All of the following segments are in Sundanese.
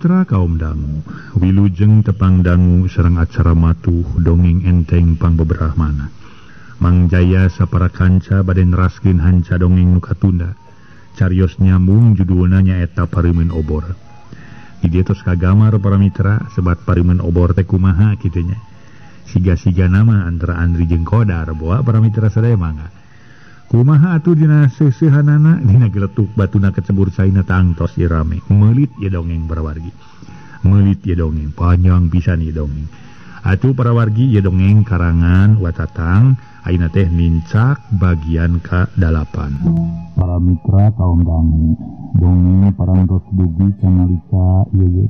Mitra kaum dangu, wilujeng tepang dangu sareng acara matuh dongeng enteng pangbeberahmana. Mang Jaya sapara kanca bade neraskeun hanca dongeng nu katunda. Carios nyambung judulna nyaeta Pareumeun Obor. Di dieu tos kagamar para mitra sebat Pareumeun Obor teh kumaha kitu nya. Siga-siga nama antara Andri jeung Kodar boa para mitra sadaya mangga. Kumaha atuh dina seuseuhanana dina geletuk batuna kecebur caina tangtos ieu rame. Meulit ieu dongeng para wargi. Meulit ieu dongeng panjang pisan ieu dongeng. Atuh para wargi ieu dongeng karangan Watatang ayeuna teh nincak bagian ka-8. Para mitra kaum dangu, dongeng parantos dugi kanalika ieu ye.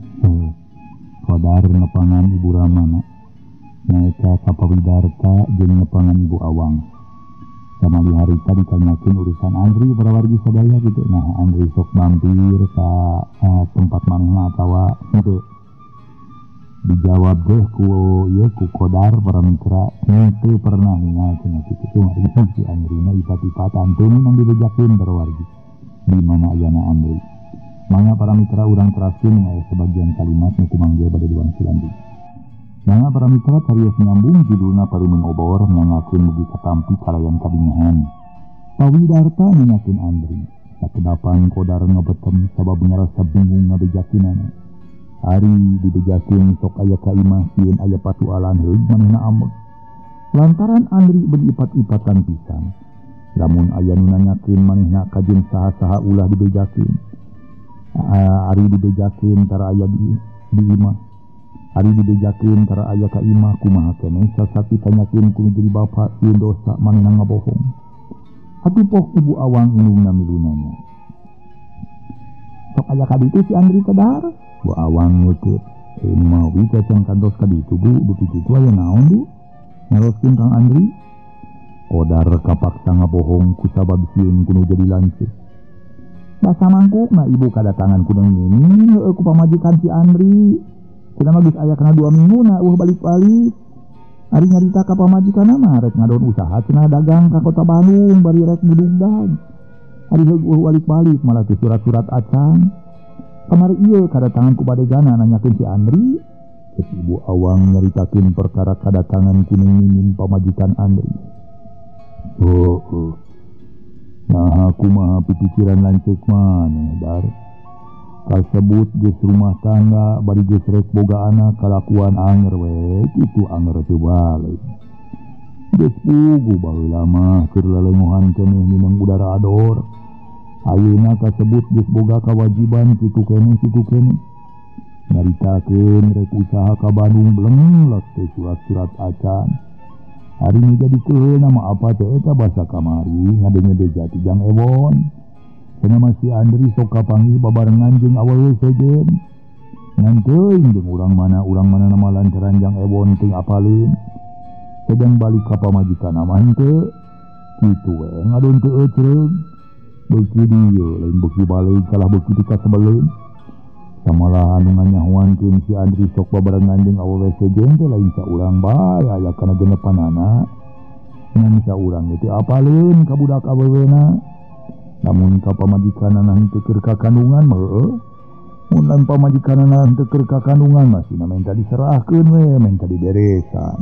Kodar nepangan Ibu Ramana. Nyaeta ka Pawidarta jeung nepangan Ibu Awang. Kamali harita ditanyakeun urusan Andri para wargi sadaya gitu. Nah, Andri sok mampir ka tempat manehna atawa gitu. Dijawab deh ku ieu ku Kodar para mitra teu pernah ningal cenah kitu mah si Andrina ipat-ipatan teu nang dibejakeun para wargi. Di mana ayana Andri. Mangga para mitra urang teraskeun aya sebagian kalimat nu ku Mang Jaya bade diwangsulan deui. Mangga para mitra carios nyambung judulna Pareumeun Obor nyangakeun mugi katampi kalayan kabingahan. Pawidarta nanyakeun Andri. Sakedapan Kodar ngabetem sabab ngarasa bingung ngabejakeunana. Ari dibejakeun sok aya ka imah sieun aya patualan heug manehna ambek. Lantaran Andri beripat-ipatan pisan. Lamun aya nu nanyakeun manehna kajeun saha-saha ulah dibejakeun. Ari dibejakeun tara aya di imah. Ari dibejakeun tara aya ka imah kumaha keneh sasati tanyakeun ku jadi bapa sieun dosa manehna ngabohong. Atuh pok Ibu Awang indungna milu nanya. Sok aya ka ditu si Andri teh dar? Bu Awang nyeukeut. Mawi cacang kantos ka ditu Bu, dupi kitu aya naon Bu? Naroskeun Kang Andri. Kodar kapaksa ngabohong kusabab sieun kudu jadi lanceuk. Basa mangkukna ibu kadatangan ku Neng Nini heueuh ku pamajikan si Andri. Cenah mah geus aya kana 2 minggu na eueuh balik-balik. Ari nyarita ka pamajikanna mah rek ngadon usaha cenah dagang ka kota Bandung bari rek ngudugdag. Ari heueuh balik-balik malah teu surat-surat acan. Kamari ieu kadatangan ku badegana nanyakeun si Andri. Cek Ibu Awang nyaritakeun perkara kadatangan ku Neng Ninin pamajikan Andri. Oh. Nah, kumaha pipikiran lanceuk maneh dar. Kasebut geus rumah tangga bari geus rek boga anak kalakuan anger we kitu anger teu balik. Geus puguh baheula mah keur lelengohan keneh minang udara ador. Ayeuna kasebut geus boga kawajiban kitu keneh kitu keneh. Nyaritakeun rek usaha ka Bandung blenglek teh surat-surat acan. Ari nu jadi keuheulna mah apa teh eta basa kamari ngadenge beja ti Jang Ewon. Cenah mah si Andri sok kapanggih babarengan jeung awewe sejen. Ngan teuing jeung urang mana nama lantaran Jang Ewon teu apaleun. Sedang balik ka pamajikanna mah henteu. Kitu we ngadon teu ecreug. Beuki dieu lain beuki balik kalah beuki dikasebeleun. Samalah anu nganyahoankeun si Andri sok babarengan jeung awewe sejen teh lain saurang bae aya kana genepanana. Ngan saurang teu apaleun ka budak awewena. Lamun ka pamajikanana henteu keur kakandungan mah heueuh. Mun lain pamajikanana henteu keur kakandungan mah sina menta diserahkeun we, menta diberesan.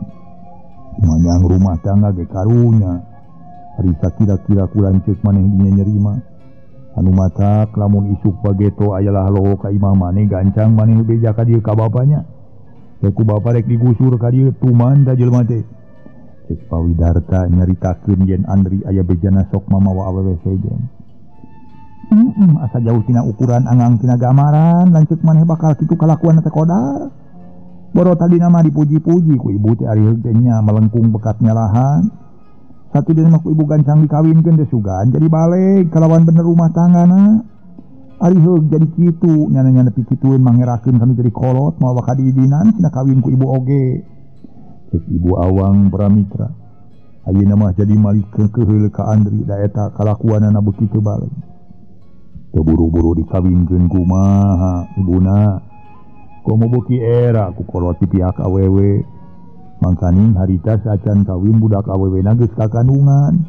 Manyang rumah tangga ge karunya. Ari sakira-kira ku lanceuk maneh dinyeri mah. Anu matak lamun isuk bageto ayalah loho ka imah maneh gancang maneh beja ka dieu ka bapanya. Ku bapa rek digusur ka dieu tuman da jelema teh. Cek Pawidarta nyaritakeun yen Andri aya bejana sok mamawa awewe sejen. Asa jauh tina ukuran angang tina gamaran lanceuk maneh bakal kitu kalakuan teh Kodar. Boro tadina mah dipuji-puji ku ibu teh ari heug teh nya melengkung bekat nyalahan. Satidina mah ku ibu gancang dikawinkeun teh sugan jadi balik kalawan bener rumah tanggana. Ari heug jadi kitu nyana-nyana pikitueun mangerakeun kanu jadi kolot moal bakal diidinan cenah kawin ku ibu oge. Cek Ibu Awang pramitra. Ayeuna mah jadi malik keuheul ka Andri da eta kalakuanana beuki teu balik. Teu buru-buru dikawinkeun kumaha ibuna. Komo beuki era ku kolot ti pihak awewe. Mangkaning harita saacan kawin budak awewena geus kakandungan.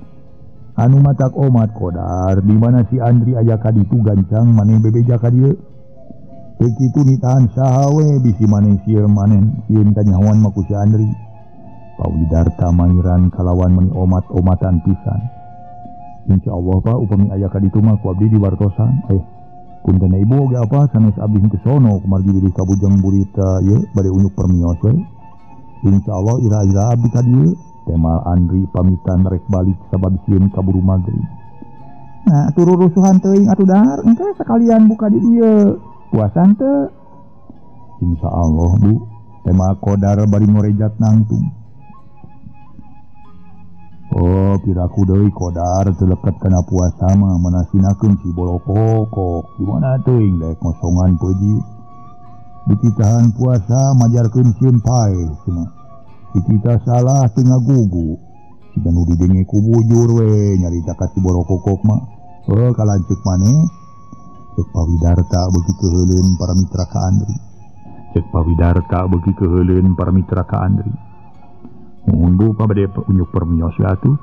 Anu matak omat Kodar di mana si Andri aya ka ditu gancang maneh bebeja ka dieu. Teu kitu nitahan saha we bisi maneh sieun maneh sieun kanyahoan mah ku si Andri. Pawidarta mairan kalawan meuni omat-omatan pisan. Insyaallah Pak upami aya ka ditu mah ku abdi diwartosan. Punten ibu oge apa sanes abdi henteu sono kumargi bilih kabujeng burita ieu bade unyuk permios we. Insyaallah ira-ira abdi ka dieu. Temal Andri pamitan rek balik sabab sieun kaburu magrib. Nah turu rusuhan teuing atuh dar engke sakalian buka di dieu. Puasa henteu? Insyaallah Bu. Temal Kodar bari ngorejat nangtung. Oh, piraku deui Kodar teu leket kana puasa mah manasinakeun si bolokokok. Di mana teuing daek ngosongan peuji. Dititahan puasa majarkeun sieun paeh cenah. Dititah salah teu ngagugu. Siga nu didenge ku bujur we nyarita ka si bolokokok mah. Oh, kalanceuk maneh. Cek Pawidarta beuki keuheuleun para mitra ka Andri. Cek Pawidarta beuki keuheuleun para mitra ka Andri. Mundu pa bade unyuk permios atuh.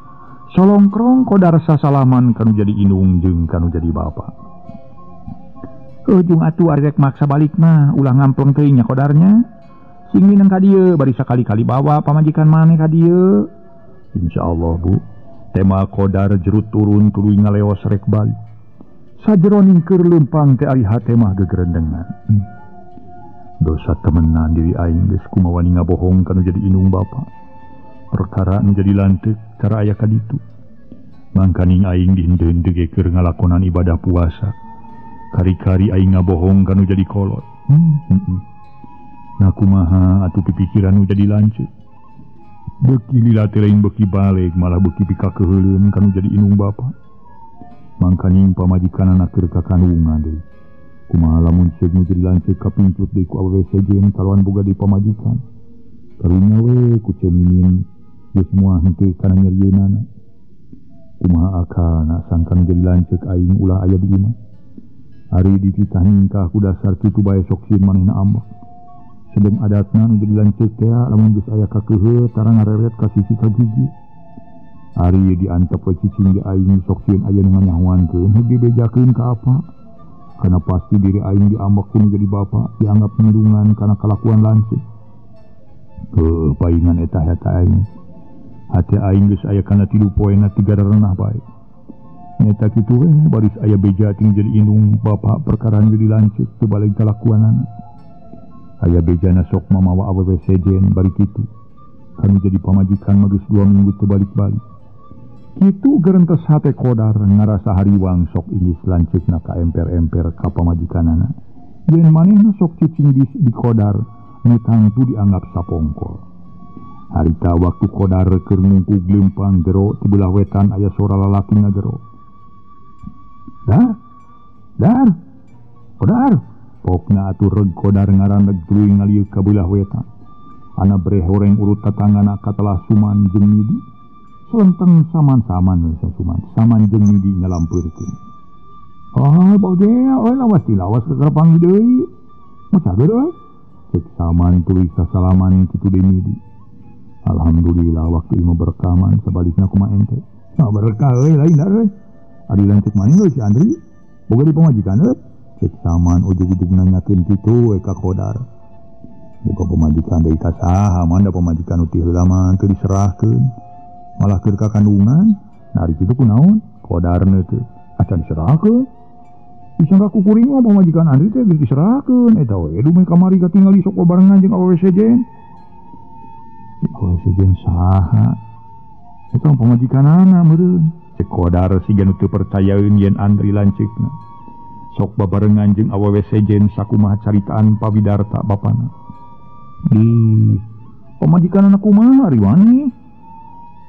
Solongkrong Kodar sasalaman kanu jadi indung jeung kanu jadi bapa. Ujung atuh arek maksa balik mah ulah ngampleng teuing nya Kodarnya. Sing minang ka dieu bari sakali-kali bawa pamajikan maneh ka dieu. Insyaallah Bu. Tema Kodar jerut turun tuluy ngaleos rek balik. Sajeroning keur leumpang teh ari hate mah gegerendengan. Dosa temenan diri aing geus kumaha wani ngabohong kanu jadi indung bapa. Perkara nu jadi lanteuk cara aya ka ditu. Mangkaning aing dihenteu-henteu ge keur ngalakonan ibadah puasa. Kari-kari aing ngabohong kanu jadi kolot. Nah kumaha atuh pipikiran nu jadi lanceuk. Beuki lila teh lain beuki balik malah beuki pikakeuheuleun kanu jadi indung bapa. Mangkaning pamajikanana keur kakandungan deui. Kumaha lamun seug nu jadi lanceuk kapingcut deui ku awewe sejen kalawan boga deui pamajikan. Karunya we ku Ceu Mimin geus moal henteu kana nyerieunana. Kumaha akalna sangkan jadi lanceuk aing ulah aya di imah. Ari dititah ningkah ku dasar kitu bae sok sieun manehna ambek. Sedeng adatna nu jadi lanceuk teh lamun geus aya kakeuheuh tara ngareret ka sisi ka gigi. Ari diantep we cicing ge aing sok sieun aya nu nganyahoankeun heuh dibejakeun ka apa. Kana pasti diri aing diambek ku nu jadi bapa dianggap ngindungan kana kalakuan lanceuk. Heuh paingan eta hate aing. Hate aing geus aya kana 3 poena 3 renah bae. Nyata kitu we baris aya beja ting jadi indung bapa perkara jadi lanceuk teu balik kalakuanana. Aya bejana sok mamawa awewe sejen bari kitu. Kanu jadi pamajikan mah geus 2 minggu teu balik-balik. Kitu gerentes hate Kodar ngarasa hariwang sok ingis lanceukna ka emper-emper ka pamajikanana. Yen manehna sok cicing di Kodar nu tangtu dianggap sapongkol. Harita waktu Kodar keur ngungkug leumpang jero ti belah wetan aya sora lalaki ngagero. Dar, dar, Kodar. Pokna atuh reg Kodar ngarandeg tuluy ngalieu ka belah wetan. Ana breh horeng urut tatanggana katelah Suman jeung Midi. Sonteng saman-saman we Suman, saman jeung Midi nyalampeurkeun. Oh, bagea euy lawas dilawas ka panggih deui. Mah cager euy. Cek saman tuluy sasalaman kitu deui Midi. Alhamdulillah waktu ieu berkaman sabalikna kumaha ente. Nah berkah euy lain da euy. Ari lanceuk maneh euy si Andri. Boga di pamajikan euy. Cek saman ujug-ujug nanyakeun kitu we ka Kodar. Boga pamajikan deui ka saha mah da pamajikan nu ti heula mah teu diserahkeun. Malah keur ka kandungan. Nah ari kitu kunaon? Kodarna teh acan diserahkeun. Disangka ku kuring mah pamajikan Andri teh geus diserahkeun. Eta we dumeh kamari katingali sok babarengan jeung awewe sejen. Awewe sejen saha? Eta pamajikanana meureun. Cek Kodar siga nu teu percayaeun yen Andri lanceukna. Sok babarengan jeung awewe sejen sakumaha caritaan Pawidarta bapana. Di pamajikanana kumaha ari wani?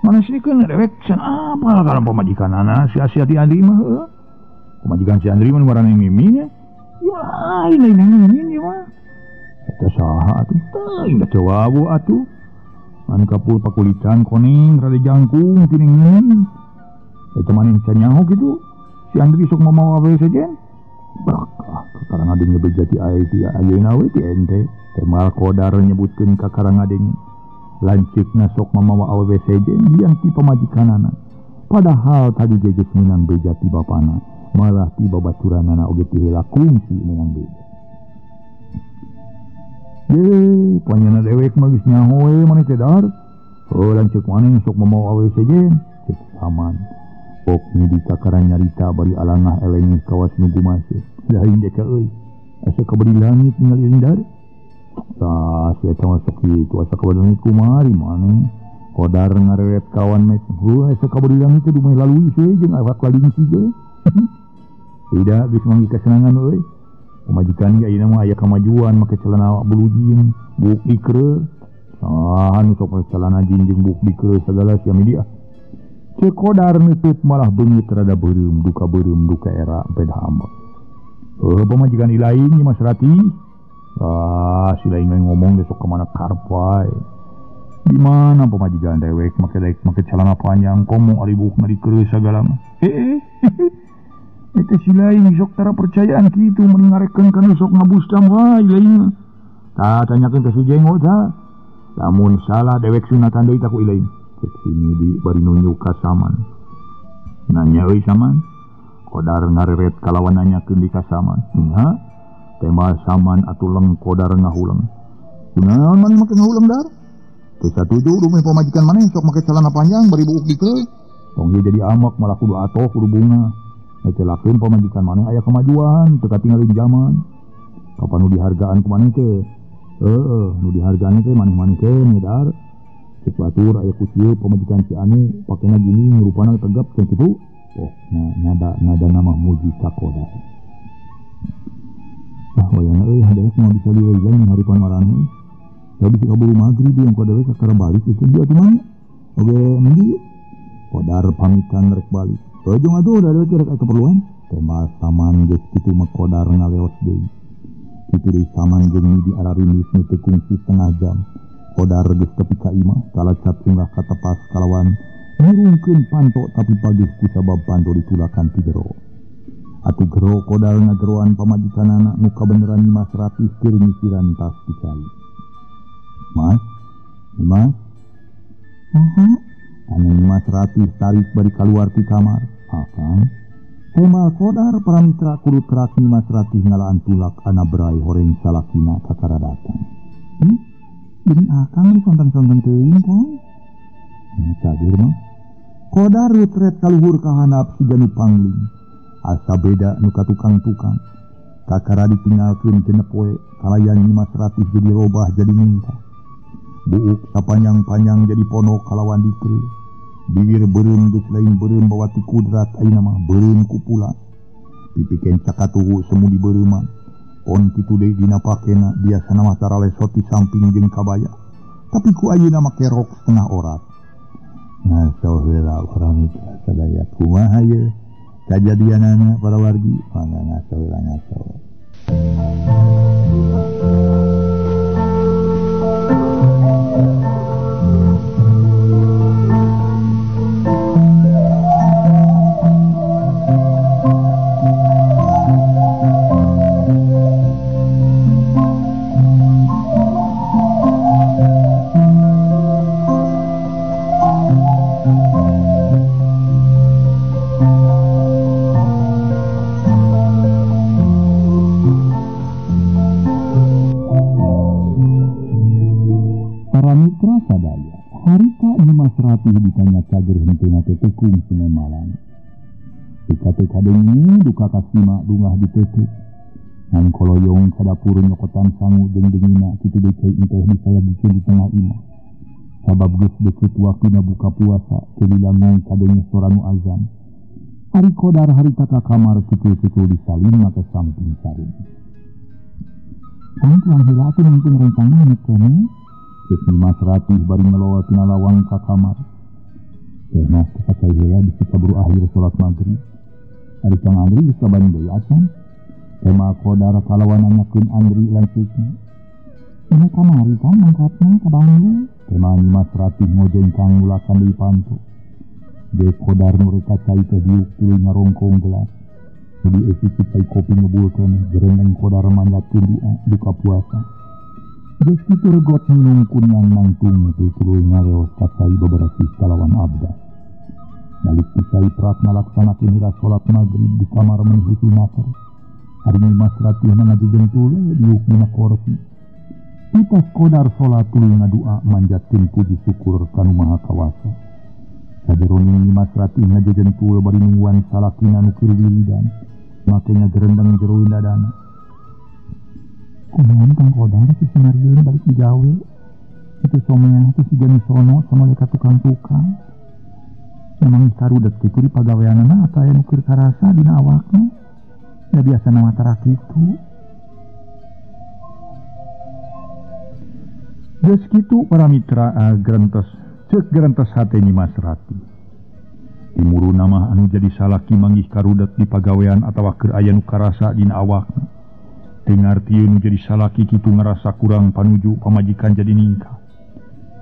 Mana sikeun dewek can apal kana pamajikanana si Asia ti Andri mah heuh. Pamajikan si Andri mah nu ngaranna Mimin nya. Ieu mah lain lain Mimin ieu mah. Eta saha atuh? Teuing da teu wawuh atuh. Anu kapul pakulitan koneng rada jangkung tiningan. Eta maneh can nyaho kitu. Si Andri sok mamawa awewe sejen. Berkah ka Karangadeng beja ti ae ti ayeuna we ti ente. Temal Kodar nyebutkeun ka Karangadeng. Lanceukna sok mamawa awewe sejen liang ti pamajikanana. Padahal tadi geus meunang beja ti bapana, malah ti babaturanana oge ti heula kungsi meunang beja. Ye, panyana dewek mah geus nyaho we maneh teh dar. Heuh lanceuk maneh sok mamau awe sejen. Cek Saman. Pok midi kakara nyarita bari alangah elengih kawas nu gumaseuh. Lain deka euy. Asa kabadi langit ningali dar. Tah si eta mah sok kitu asa kabadi langit kumari maneh. Kodar ngarewet kawan meh. Heuh asa kabadi langit teh dumeh lalui seuy jeung awak lalingsi ge. Tidak geus manggih kasenangan euy. Pamajikan ge ayeuna mah aya kamajuan make celana bulu jin, buuk dikre. Ah, nu sok make celana jin jeung buuk dikre sagala sia media. Cek Kodar nutup malah beungit rada beureum duka era beda ambek. Heuh pamajikan ilaing Nyi Mas Ratih. Ah, si lain ngomong besok ke mana karpai. Di mana pamajikan dewek make daek make celana panjang komo ari buukna dikre sagala mah. Itu si lain sok tara percayaan kitu mending ngarekeun kana sok ngabustam wae lain. Tah tanyakeun ka si Jenggo tah. Lamun salah dewek sunatan deui ta ku ilaing. Cek si Midi bari nunjuk ka Saman. Nanya euy Saman. Kodar ngareret kalawan nanyakeun di ka Saman. Nya tema Saman atuh leng Kodar ngahuleng. Kunaon maneh make ngahuleng dar? Teu satuju rumah pamajikan maneh sok make celana panjang bari buuk dikeun. Tong ieu jadi amak malah kudu atoh kudu bunga. Eta lakeun pamajikan maneh aya kemajuan teu katinggalin zaman. Kapan nu dihargaan ku maneh teh? Heeh, nu dihargaan teh maneh-maneh teh dar. Cek batur aya ku sieu pamajikan si anu pakena gini rupana tegap cenah kitu. Oh, nah nada nama muji ka Kodar. Ah, wayahna euy hadeuh mah bisa dilegang haripan maraneh. Da bisa kaburu magrib yang Kodar we kakara balik itu dia atuh mah. Oge minggu Kodar pamitan rek balik. Ojong atuh da rek aya keperluan. Tema Saman geus kitu mah Kodar ngaleos deui. Kitu deui Saman jeung Midi ararimis nu teu kungsi setengah jam. Kodar geus tepi ka imah kalacat unggah katepas kalawan ngurungkeun panto tapi pagih kusabab panto ditulakan ti jero. Atuh gero Kodar ngageroan pamajikanana nu kabeneran Nyi Mas Ratih keur nyisiran tas di cai. Mas, Mas. Heeh. Anu Nyi Mas Ratih tarik bari kaluar ti kamar. Akang. Tema Kodar para mitra kudu kerak Nyi Mas Ratih ngalaan tulak ana berai horeng salakina kakara datang. Ini akang disonten-sonten teuing Kang. Ini cadir mah. Kodar retret kaluhur ka handap siga nu pangling. Asa beda nu ka tukang-tukang. Kakara ditinggalkeun genep poe kalayan Nyi Mas Ratih jadi robah jadi minta. Buuk sapanjang-panjang jadi ponok kalawan dikre. Bibir beureum geus lain beureum bawa ti kudrat ayeuna mah beureum ku pula. Pipi kencak katuhu semu di beureuman. Pon kitu deui dina pakena biasana mah taralesot di samping jeung kabaya. Tapi ku ayeuna make rok setengah orat. Nah, saheula para mitra sadaya kumaha ye kajadianana para wargi mangga ngaso heula ngaso. Ratih ditanya cager henteu teh tekung Senin malam. Dikate kadenge duka kasima dungah ditetek. Ngan koloyong ka dapur nyokotan sangu jeung dengina kitu deui cai teh disayagikeun di tengah imah. Sabab geus deukeut waktuna buka puasa teu dilangung kadenge sora nu azan. Ari Kodar harita ka kamar kitu-kitu disalin make samping sarung. Kang tuang heula atuh nangtung rencana nu keneh. Cek Nyi Mas Ratih bari ngeloa tina lawang ka kamar. Teh mah teh heula bisi kaburu akhir salat maghrib. Ari Kang Andri geus kabaning deui acan. Tema Kodar kalawan nanyakeun Andri lanceukna. Ini kamari kan mangkatna ka Bandung. Tema Nyi Mas Ratih ngojengkang ngulakan deui panto. Ge Kodar nu rek cai teh diuk tuluy ngarongkong gelas. Jadi eusi cai kopi ngebul keneh jerendeng Kodar manjatkeun doa buka puasa. Geus kitu regot minum kunyang nangtung teh tuluy ngaleos ka cai beberasih kalawan abda. Balik ti cai prak ngalaksanakeun heula salat maghrib di kamar menghusu naker. Ari Nyi Mas Ratih mah ngajejentul diuk dina korsi. Titas Kodar salat tuluy ngadua manjatkeun puji syukur ka Nu Maha Kawasa. Sajeroning Nyimas Ratih ngajejentul bari nungguan salakina nu keur wiridan, make ngagerendeng jero dadana. Kumaha Kang Kodar si Sunaryeun balik digawe. Itu someah teh si Jani sono sama ka tukang-tukang. Memang sarudet kitu di pagaweanana aya nu keur karasa dina awakna. Da biasana mah tara kitu. Geus kitu para mitra grantos ceuk grantos hate Nyimas Ratih. Timuruna mah anu jadi salaki manggih karudet di pagawean atawa keur aya nu karasa dina awakna. Teu ngartieun nu jadi salaki kitu ngarasa kurang panuju pamajikan jadi ningkah.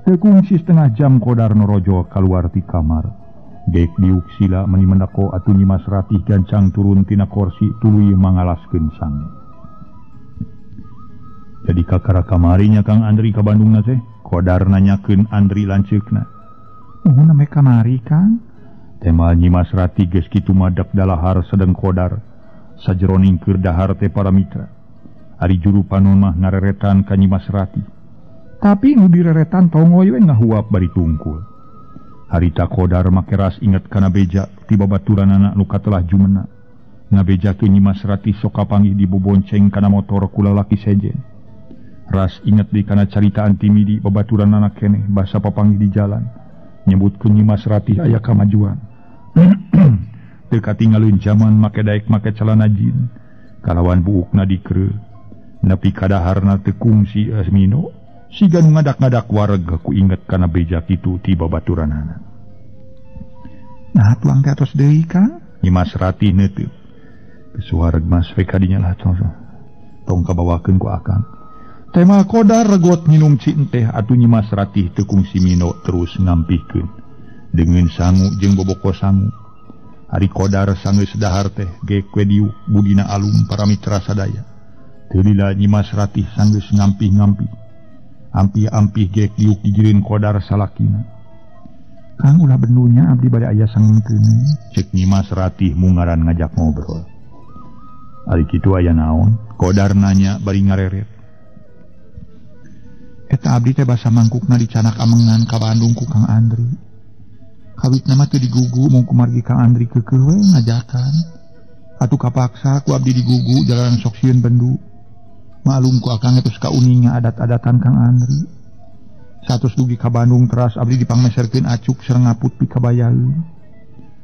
Teu kungsi setengah jam Kodar norojol kaluar ti kamar. Dek diuk sila meni mendako atuh Nyimas Ratih gancang turun tina korsi tuluy mangalaskeun sange. Jadi kakara kamarinya Kang Andri ka Bandungna teh? Kodar nanyakeun Andri lanceukna. Muhun ame kamari Kang? Tema Nyimas Ratih geus kitu madak dalahar sedeng Kodar. Sajeroning keur dahar teh para mitra. Ari juru panon mah ngareretan ka Nyimas Ratih. Tapi nu direretan tongoy we ngahuap bari tungkul. Harita Kodar make ras inget kana beja ti babaturanana nu katelah jumena. Ngabejakeun Nyimas Ratih sok kapanggih dibobonceng kana motor ku lalaki sejen. Ras inget di kana caritaan timidi babaturanana keneh basa papanggih di jalan. Nyebutkeun Nyimas Ratih aya kamajuan. Teu katinggalin jaman make daek make celana jin. Kalawan buukna dikreu. Nepi kadaharna teu kungsi Asmino. Siga nu ngadak-ngadak wareg ku inget kana beja kitu ti babaturanana. Nah tuang teh atos deui Kang? Nyimas Ratih neuteub. Geus wareg mas we kadinya lah tong kabawakeun ku akang. Tema Kodar regot minum cinteh atuh Nyimas Ratih teu kungsi mino terus ngampihkeun. Deungeun sangu jeung boboko sangu. Ari Kodar sanggeus dahar teh gek we diuk budina alum para mitra sadaya. Teu lila Nyimas Ratih sanggeus ngampih-ngampih. Ampih-ampih gek diuk digirin Kodar salakina. Kang ulah bendunya abdi bade aya sangkeun. Ceuk Nyimas Ratih mungaran ngajak ngobrol. Ari kitu aya naon? Kodar nanya bari ngareret. Eta abdi teh basa mangkukna dicanak amengan ka Bandung ku Kang Andri. Kawitna mah teu digugu mung kumargi Kang Andri keukeuh we ngajakan. Atuh kapaksa ku abdi digugu jalanan sok sieun bendu. Maklum ku akang geus kauninga adat-adatan Kang Andri. Satos dugi ka Bandung teras abdi dipangmeserkeun acuk sareng ngaput pikabayaeun.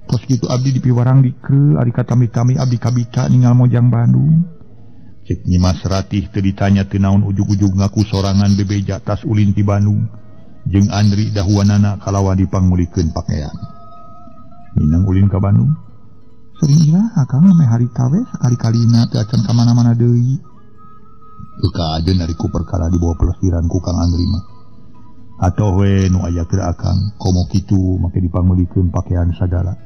Tos kitu abdi dipiwarang dikreu ari katami-tami abdi kabita ningal mojang Bandung. Cek Nyimas Ratih teu ditanya teu naon ujug-ujug ngaku sorangan bebeja tas ulin ti Bandung jeung Andri dahuanana kalawan dipangmulikeun pakean. Minang ulin ka Bandung? Sering iraha Kang meh harita we sakali-kalina teu acan ka mana-mana deui. Teu kaajeun ari ku perkara dibawa pelesiran ku Kang Andri mah. Atoh we nu aya keur akang komo kitu make dipangmulikeun pakean sagala.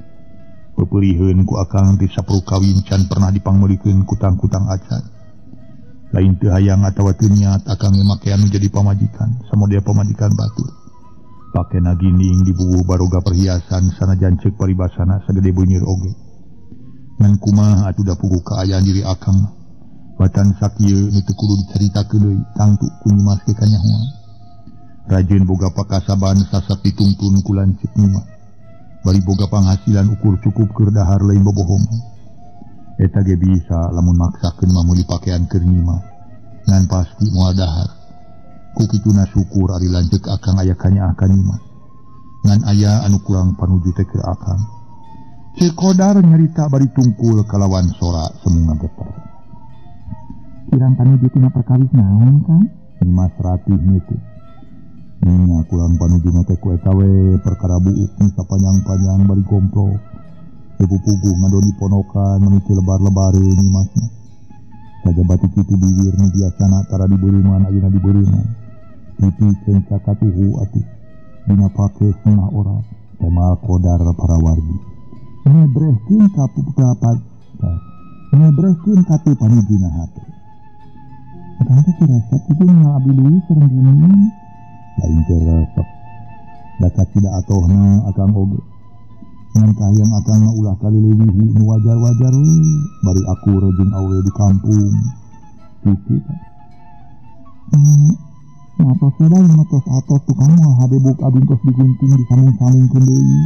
Peperiheun ku akang ti saperlu kawin can pernah dipangmulikeun kutang-kutang acan. Lain teu hayang atawa teu niat akang make anu jadi pamajikan, samodea pamajikan batur. Pakena ginding dibubuh baroga perhiasan sanajan ceuk paribasana sagede beunyer oge. Ngan kumaha atuh da puguh kaayaan diri akang. Batan sakieu nu teu kudu dicaritakeun deui tangtu ku Nyimas ge kanyahoan. Rajeun boga pakasaban sasap dituntun ku lanceuk Nyimas. Bari boga panghasilan ukur cukup keur dahar lain bobohongan. Eta ge bisa lamun maksakeun mah meuli pakean keur Nyimas. Ngan pasti moal dahar. Ku kituna syukur ari lanceuk akang aya kanyaah ka Nyimas. Ngan aya anu kurang panuju teh keur akang. Ceuk Kodar nyarita bari tungkul kalawan sora semu ngageter. Kirang panuju tina perkawis naon Kang? Nyimas Ratih neuteub. Nya kurang panuju mah teh ku eta we perkara buuk nu sapanjang-panjang bari gomplok. Puguh ngadoni ponokan meni lebar-lebareun Nyimasna. Sajabati kitu bibir nu biasana tara dibeureman ayeuna dibeureman. Pipi cenca katuhu atuh dina pake setengah ora. Tema Kodar para wargi. Ngebrehkeun ka pukapat. Ngebrehkeun ka teu panujuna hate. Akang teh resep kitu ngabdi deui sareng gini. Lain teh resep. Da kacida atohna akang oge. Ngan kahayang akang mah ulah kalileuwihi nu wajar-wajar we. Bari aku jeung awe di kampung. Kitu teh. Nah tos da mah tos atos tukang moal hade buk abi tos digunting disambung-sambungkeun deui.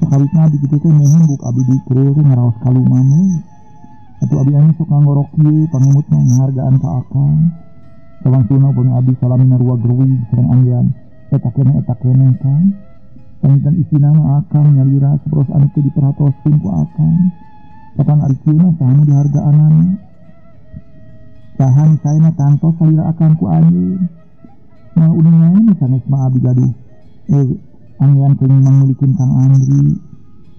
Sakalitna abi kitu teh mehen buk abi dikeureuh teh ngaraos kaluman we. Atuh abi anu sok ngangorok ieu pangemutna ngahargaan ka akang. Sawangsuna upami abi salamina ruag ruwig sareng anggean eta keneh kang. Panginten isina mah akang nyalira saperos anu teu diperhatoskeun ku akang. Kapan ari kieu mah saha nu dihargaanana? Saha nu saena kantos salira akang ku anjeun. Nah uningan sanes mah abi gaduh anggean kenging mangmulikeun Kang Andri.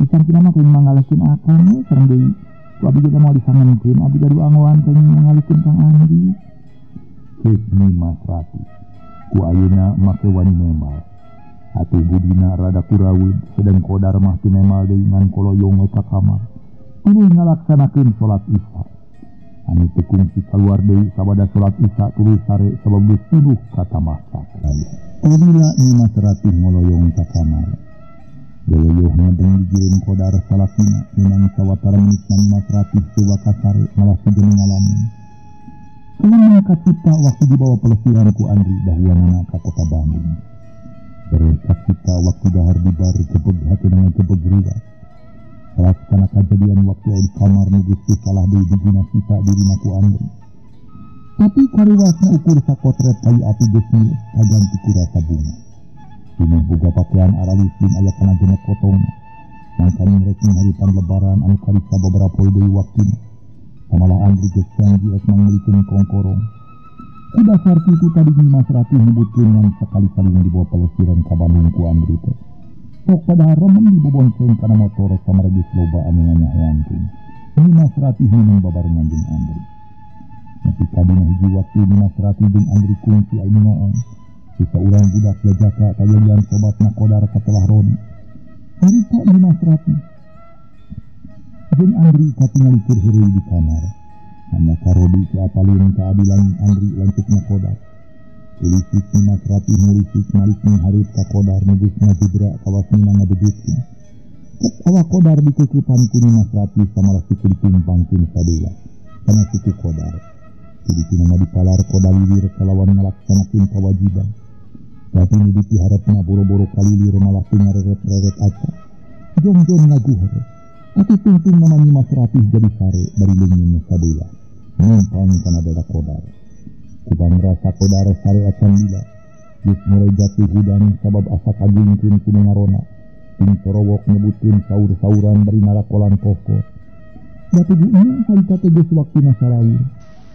Ican kina mah kenging mangalehkeun akang we sareng deui. Ku abi ge moal disangenkeun abi gaduh angoan kenging mangalehkeun Kang Andri. Ceuk Nyimas Ratih. Ku ayeuna make wani nemal. Atuh budina rada kuraweud sedeng Kodar mah teu nemal deui ngan koloyong we ka kamar. Tuluy ngalaksanakeun salat Isya. Anu teu kungsi kaluar deui sabada salat Isya tuluy sare sabab geus tuduh ka tamah sakraya. Apabila Nyimas Ratih ngoloyong ka kamar, goloyoh ngadeng digiring Kodar salakina menang sawatara menit Nyimas Ratih teu wakasare malah sigeun ngalamun. Kumaha kacipta waktu dibawa pelesiran ku Andri dahuanana ka kota Bandung. Terus kacipta waktu dahar di bar kebeg hatina kebeg riwat. Salah kana kajadian waktu di kamar nu geus teu salah deui diguna sisa dirina ku Andri. Tapi kariwasna ukur sakotret kayu api geus miles kaganti ku rasa bunga. Dina boga pakaian aralus jeung aya kana genep potongna. Mangkaning rek haripan lebaran anu karisa babaraha poe deui waktuna. Samalah Andri geus janji rek mangmulikeun kongkorong. Ku dasar kitu tadi Nyimas Ratih nyebutkeun ngan sakali-kali dibawa pelesiran ka Bandung ku Andri teh. Sok padahal remen dibobonceng kana motor samara geus loba anu nganyahoankeun. Nyimas Ratih minum babarengan jeung Andri. Nepi ka dina hiji waktu Nyimas Ratih jeung Andri kungsi anu ngoong. Sisa urang budak jajaka kajadian sobatna Kodar katelah Rodi. Harita Nyimas Ratih jeung Andri katingali keur heureuy di kamar. Hanya ka Rodi keapalin keadilan Andri lanceukna Kodar. Ulisik Nyimas Ratih ngulisik malik mengharip ka Kodar nu geus ngajebra kawasmina ngabejutkeun. Cek awak Kodar dikukupan ku Nyimas Ratih samalah suku ditumpangkeun sadewa kana suku Kodar. Jadi mah dipalar Kodar lilir kalawan ngalaksanakeun kawajiban. Tapi nu dipiharepna boro-boro kalilir malah teu ngareret-reret aca. Jongjon ngaguher. Atuh tungtung nama Nyimas Ratih jadi sare bari leungeun sabeula. Numpang kana dada Kodar. Kubang rasa Kodar sare acan lila. Geus mulai jatuh hudang sabab asa kagungkeun ku nu ngarona. Ting corowok nyebutkeun saur-sauran bari narakolan koko. Jatuh dieu harita teh geus waktuna sarawir.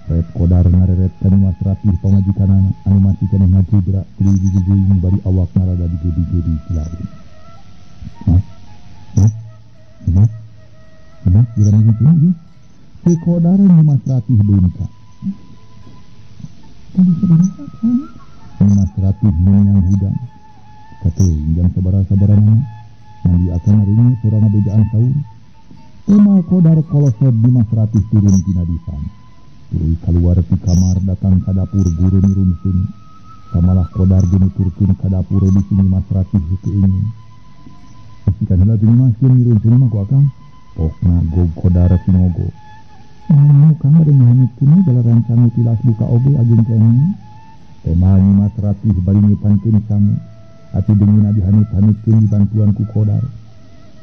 Ret Kodar ngareret ka Nyimas Ratih pamajikanana anu masih keneh ngajubra tuluy dijujuing bari awakna rada digedi-gedi kilaun. Hah? Hah? Hah? Hah? Jirang gitu ieu. Ceuk Kodar Nyimas Ratih beunka. Tadi sabaraha kan? Nyimas Ratih meunang hudang. Kateuing jam sabaraha-sabarana mandi akan ngaringi sora ngabejaan saur. Emal Kodar kolosod Nyimas Ratih turun tina dipan. Tuluy kaluar ti kamar datang ka dapur guru mirunsun. Samalah Kodar genuturkeun ka dapur bisi Nyimas Ratih keuingin. Bisikan heula teh Nyimas kieu mirunsun mah ku akang. Pokna gog Kodar sinogo. Anu kang bade ngahanutkeun jala rancang tilas buka oge ageung keneh. Tema Nyimas Ratih bari nyupankeun sangu. Atuh deungeunna dihanut-hanutkeun dibantuan ku Kodar.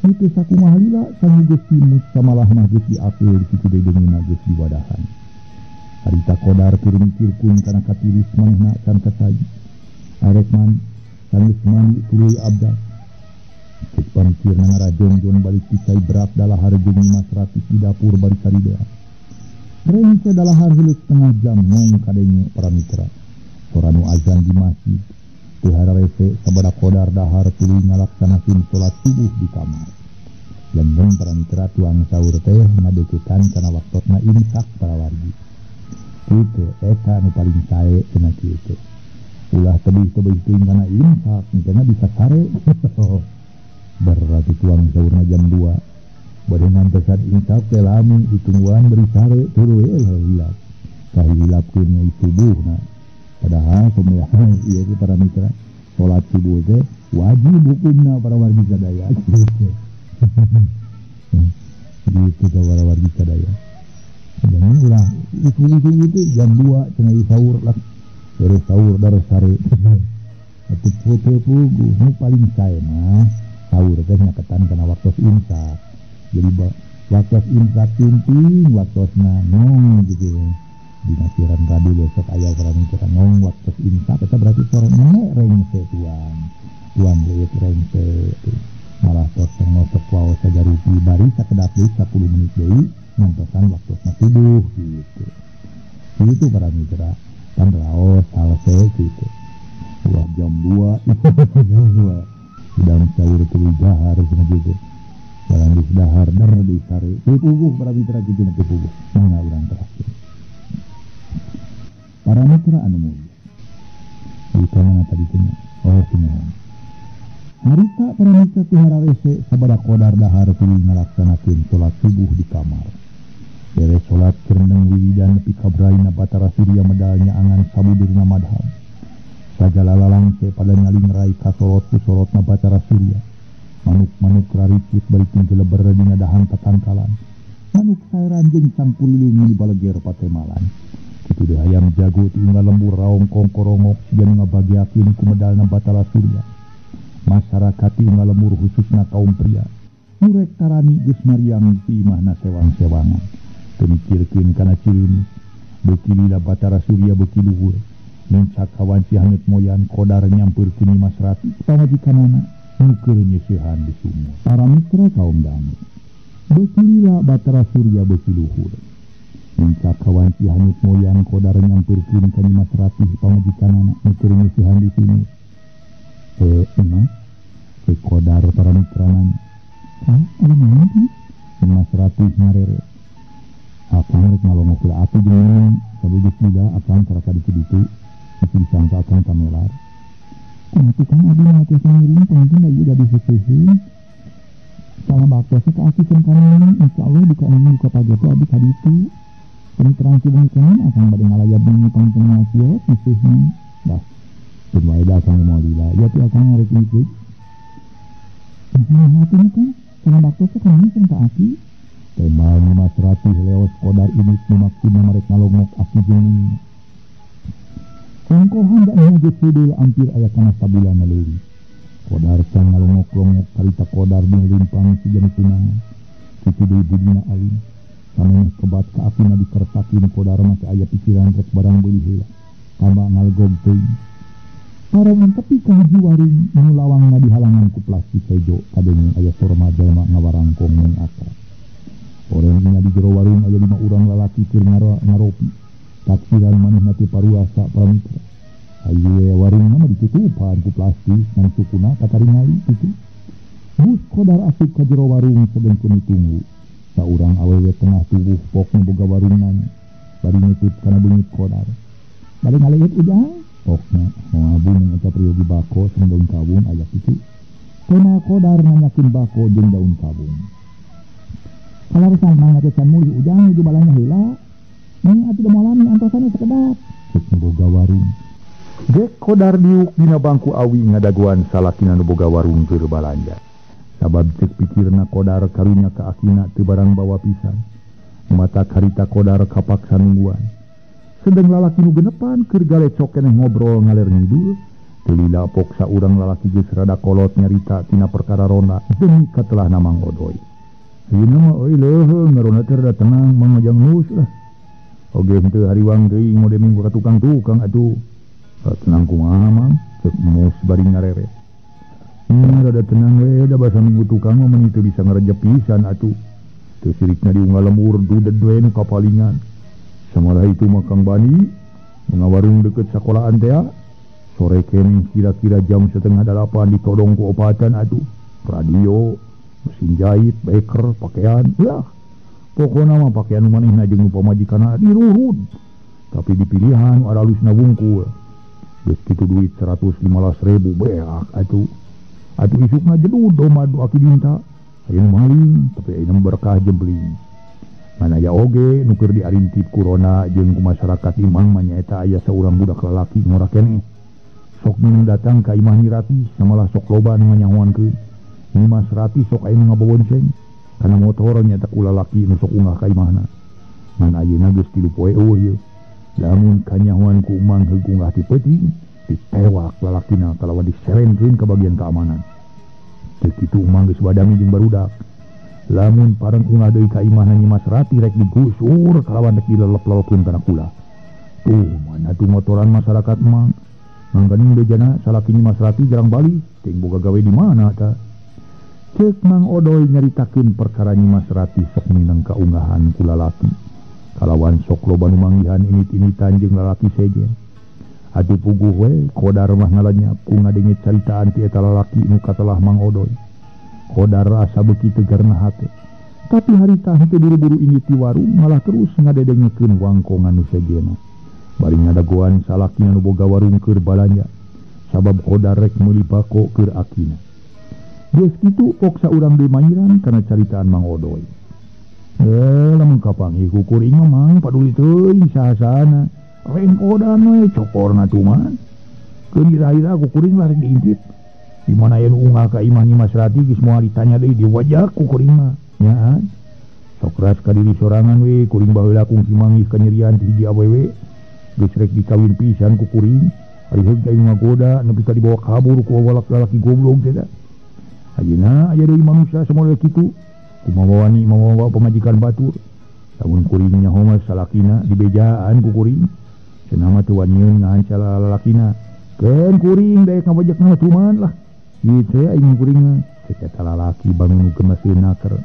Teu sakumaha lila sangu geus timus samalah mah geus diapel kitu deui deungeunna geus diwadahan. Harita Kodar keur mikirkeun kana katiris manehna can kasaji. Arek man sanggeus mandi tuluy abdas. Cek pamikirna ngarajongjon balik ti cai berat dalahar jeung Nyimas Ratih di dapur bari saridea. Rengse dalahar heuleut setengah jam nong kadenge para mitra. Sora nu azan di masjid. Teu hararese sabada Kodar dahar tuluy ngalaksanakeun salat subuh di kamar. Lembeng para mitra tuang sahur teh ngadeukeutan kana waktosna imsak para wargi. Kitu eta nu paling sae cenah kieu teh. Ulah tebih-tebih teuing kana imsak engkena bisa sare. Berarti tuang sahurna jam 2. Bade ngantosan imsak teh lami ditungguan beri sare tuluy hilap. Kahilapkeun subuhna. Padahal pemeliharaan ieu teh para mitra salat subuh teh wajib hukumna para wargi sadaya. Gitu para wargi sadaya. Jangan ulah itu jam 2 cenah sahur lah. Beres sahur dar sare. Atuh teu puguh nu paling sae mah sahur teh nyaketan kana waktos imsak. Jadi waktos imsak penting waktosna ngong gitu. Dina siaran radio besok aya urang mitra ngong waktos imsak eta berarti sore nenek rengse tuang. Tuang leuit rengse malah tos ngosok waos sajarupi bari sakedap deui 10 menit deui ngantosan waktosna subuh gitu. Itu para mitra pan raos salse gitu. Wah jam 2 jam 2 sedang sahur tuluy dahar cenah gitu. Barang geus dahar der di sare. Teu puguh para mitra kitu mah teu puguh. Mangga urang terakhir. Para mitra anu mulia. Di mana tadi teh? Oh kumaha. Harita para mitra teh hararese sabada qodar dahar tuluy ngalaksanakeun salat subuh di kamar. Beres salat cerendeng wiridan nepi ka braina Batara Surya medal nyaangan sabudurna madhab. Sagala lalangse pada nyalingrai kasorot ku sorotna Batara Surya. Manuk-manuk raricit bari tingkeleber dina dahan tatangkalan. Manuk saeran jeung cangkuliling di baleger patemalan. Kitu deui hayam jago ti unggal lembur raong kongkorongok siga nu ngabagiakeun ku medalna Batara Surya. Masyarakat ti unggal lembur khususna kaum pria. Nu rek tarani geus mariang ti imahna sewang-sewangan. Teu mikirkeun kana cireuni. Beuki lila Batara Surya beuki luhur. Nincak kawanci hangeut moyan kodar nyampeurkeun Nyimas Ratih pamajikanana nu keur nyeusehan di sumur. Para mitra kaum dangu. Beuki lila Batara Surya beuki luhur. Nincak kawanci hangeut moyan kodar nyampeurkeun ka Nyimas Ratih pamajikanana nu keur nyeusehan di sumur. Emang si kodar para mitra nanya. Ah, ada naon teh? Nyimas Ratih ngarere. Akang rek ngalongok heula atuh jeung neneng, sabugeus lila akang saraka ditu-ditu. Disangka akang kamelar. Kumaha tukang abdi mah teh ngiring panginten da ieu gadis seuseun. Salam baktos ka aki jeung ka neneng, insyaallah duka ini duka pagi teh abdi ka ditu. Kami terang cibung keun akang bade ngalayab bunyi panginten ngakiot nyeuseuna. Dah. Teu wae da akang moal lila. Ya teh akang ngarek itu. Nah, atuh kan salam baktos ka neneng jeung ka aki. Tembal Nyimas Ratih leos kodar ini nu maksudna marek ngalongok aki jeung neneng. Kongkohan da nya geus seudeuh ampir aya kana sabulan leuwih. Kodar can ngalongok-longok karita kodar dina limpang siga nu tunangan. Kitu deui budina alim. Samemeh kebat ka akina dikersakeun kodar mah teh aya pikiran rek barang beuli heula. Tambah ngalegog teuing. Parangan tepi ka hiji warung nu lawangna dihalangan ku plastik hejo kadenge aya sorma jalma ngawarangkong mung akrab. Oreng nya di jero warung aya 5 urang lalaki keur ngaropi. Taksiran manehna teh paruasa para mitra. Ayeuna warungna mah ditutupan ku plastik ngan sukuna kataringali kitu. Bus kodar asup ka jero warung sedengkeun ditunggu. Saurang awewe tengah tubuh pok nu boga warung nanya. Bari ngitip kana beungit kodar. Bari ngaleut ujang pokna moal bumung eta priyogi bako sareng daun kawung aya kitu. Tema kodar nanyakeun bako jeung daun kawung. Kalaresan mangga teh can mulih ujang nuju balanya heula. Neng atuh da moal lami antosanna sakedap. Cek nu boga warung. Gek kodar diuk dina bangku awi ngadagoan salakina nu boga warung keur balanja. Sabab cek pikirna kodar karunya ka akina teu barang bawa pisan. Mata karita kodar kapaksa nungguan. Sedeng lalaki nu genepan keur galecok keneh ngobrol ngaler ngidul. Teu lila pok saurang lalaki geus rada kolot nyarita tina perkara ronda demi katelahna Mang Odoy. Ayeuna mah euy leuheung ngaronda teh rada tenang Mang Majang nus lah. Oge henteu hariwang teuing mode minggu ka tukang-tukang atuh. Tenang kumaha Mang, cek mus bari ngareret. Rada tenang we da basa minggu tukang mah meuni teu bisa ngarejep pisan atuh. Teu sirikna di unggal lembur duded we nu kapalingan. Samalah itu mah Kang Bani nu ngawarung deukeut sakolaan teh. Sore keneh kira-kira jam 7:30 ditodong ku opatan atuh. Radio, mesin jahit, beker, pakaian, lah. Pokona mah pakaian manehna jeung nu pamajikanna dirurud. Tapi dipilihan aralusna wungkul. Geus kitu duit 115.000 beak atuh. Atuh isukna jedud domad nu aki dinta. Aya nu maling, tapi aya nu berkah jembling. Ngan aya oge nu keur diarintip ku rona jeung ku masyarakat imah mah nyaeta aya saurang budak lalaki ngora keneh. Sok minum datang ka imah Nyi Ratih samalah sok loba nu nganyahoankeun. Nyimas Ratih sok aya nu ngabobonceng. Kana motor nyaeta ku lalaki nu sok ungah ka imahna. Ngan ayeuna geus 3 poe eueuh ieu. Lamun kanyahoan ku Mang heug unggah ti peuting, ditewak lalakina kalawan diserenkeun ka bagian keamanan. Teu kitu Mang geus badami jeung barudak. Lamun pareng unggah deui ka imahna Nyi Mas Ratih rek digusur kalawan rek dilelep-lelepkeun kana kula. Tuh mana tuh motoran masyarakat Mang. Mangkaning bejana salaki Nyi Mas Ratih jarang balik, teuing boga gawe di mana ta. Ceuk Mang Odoy nyaritakeun perkara Nyi Mas Ratih sok minang kaunggahan ku lalaki. Kalawan sok loba nu manggihan init-initan jeung lalaki sejen. Atuh puguh we Kodar mah ngalanyap ku ngadenge caritaan ti eta lalaki nu katelah Mang Odoy. Kodar asa beuki tegerna hate. Tapi harita henteu buru-buru indit ti warung malah terus ngadedengekeun wangkongan nu sejena. Bari ngadagoan salakina nu boga warung keur balanja. Sabab Kodar rek meuli bako keur akina. Geus kitu pok saurang deui manyiran kana caritaan Mang Odoy. Lamun kapanggih ku kuring mah Mang paduli teuing saha-sahana. Rengkodan we cokorna tuman. Keun ira-ira ku kuring lah rek diintip. Di mana aya nu unggah ka imah Nyi Mas Ratih geus moal ditanya deui diwajak ku kuring mah. Nyaan. Sok ras ka diri sorangan we kuring baheula kungsi manggih kanyerian ti hiji awewe. Geus rek dikawin pisan ku kuring. Ari heug aing ngagoda nepi ka dibawa kabur ku lalaki goblok teh da. Ayeuna aya deui manusia samodel kitu. Kumaha wani mawa pamajikan batur. Lamun kuring nyaho mah salakina dibejaan ku kuring. Cenah mah teu wanieun ngahanca lalakina. Keun kuring daek ngawajakna mah tuman lah. Kitu aing kuring mah. Cek eta lalaki bangun nu gemeseun naker.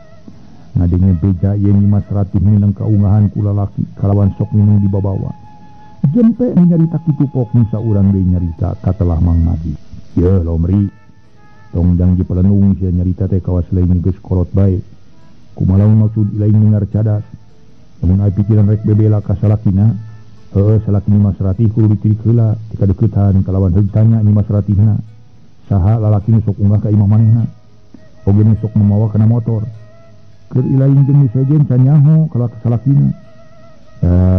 Ngadenge beja ieu Nyi Mas Ratih minang kaunggahan ku lalaki kalawan sok minung dibabawa. Jempe nu nyarita kitu pok nu saurang deui nyarita katelah Mang Majid. Yeuh lomri. Tong jang dipelenung sia nyarita teh kawas lain geus kolot bae. Kumaha maksud lain dengar cadas. Lamun aya pikiran rek bebela ka salakina, heueuh salaki Nyi Mas Ratih kudu ditirik heula tika deukeutan kalawan heug tanya Nyi Mas Ratihna. Saha lalaki nu sok unggah ka imah manehna. Oge nu sok mamawa kana motor. Keur ilaing jeung nu sejen can nyaho ka salakina.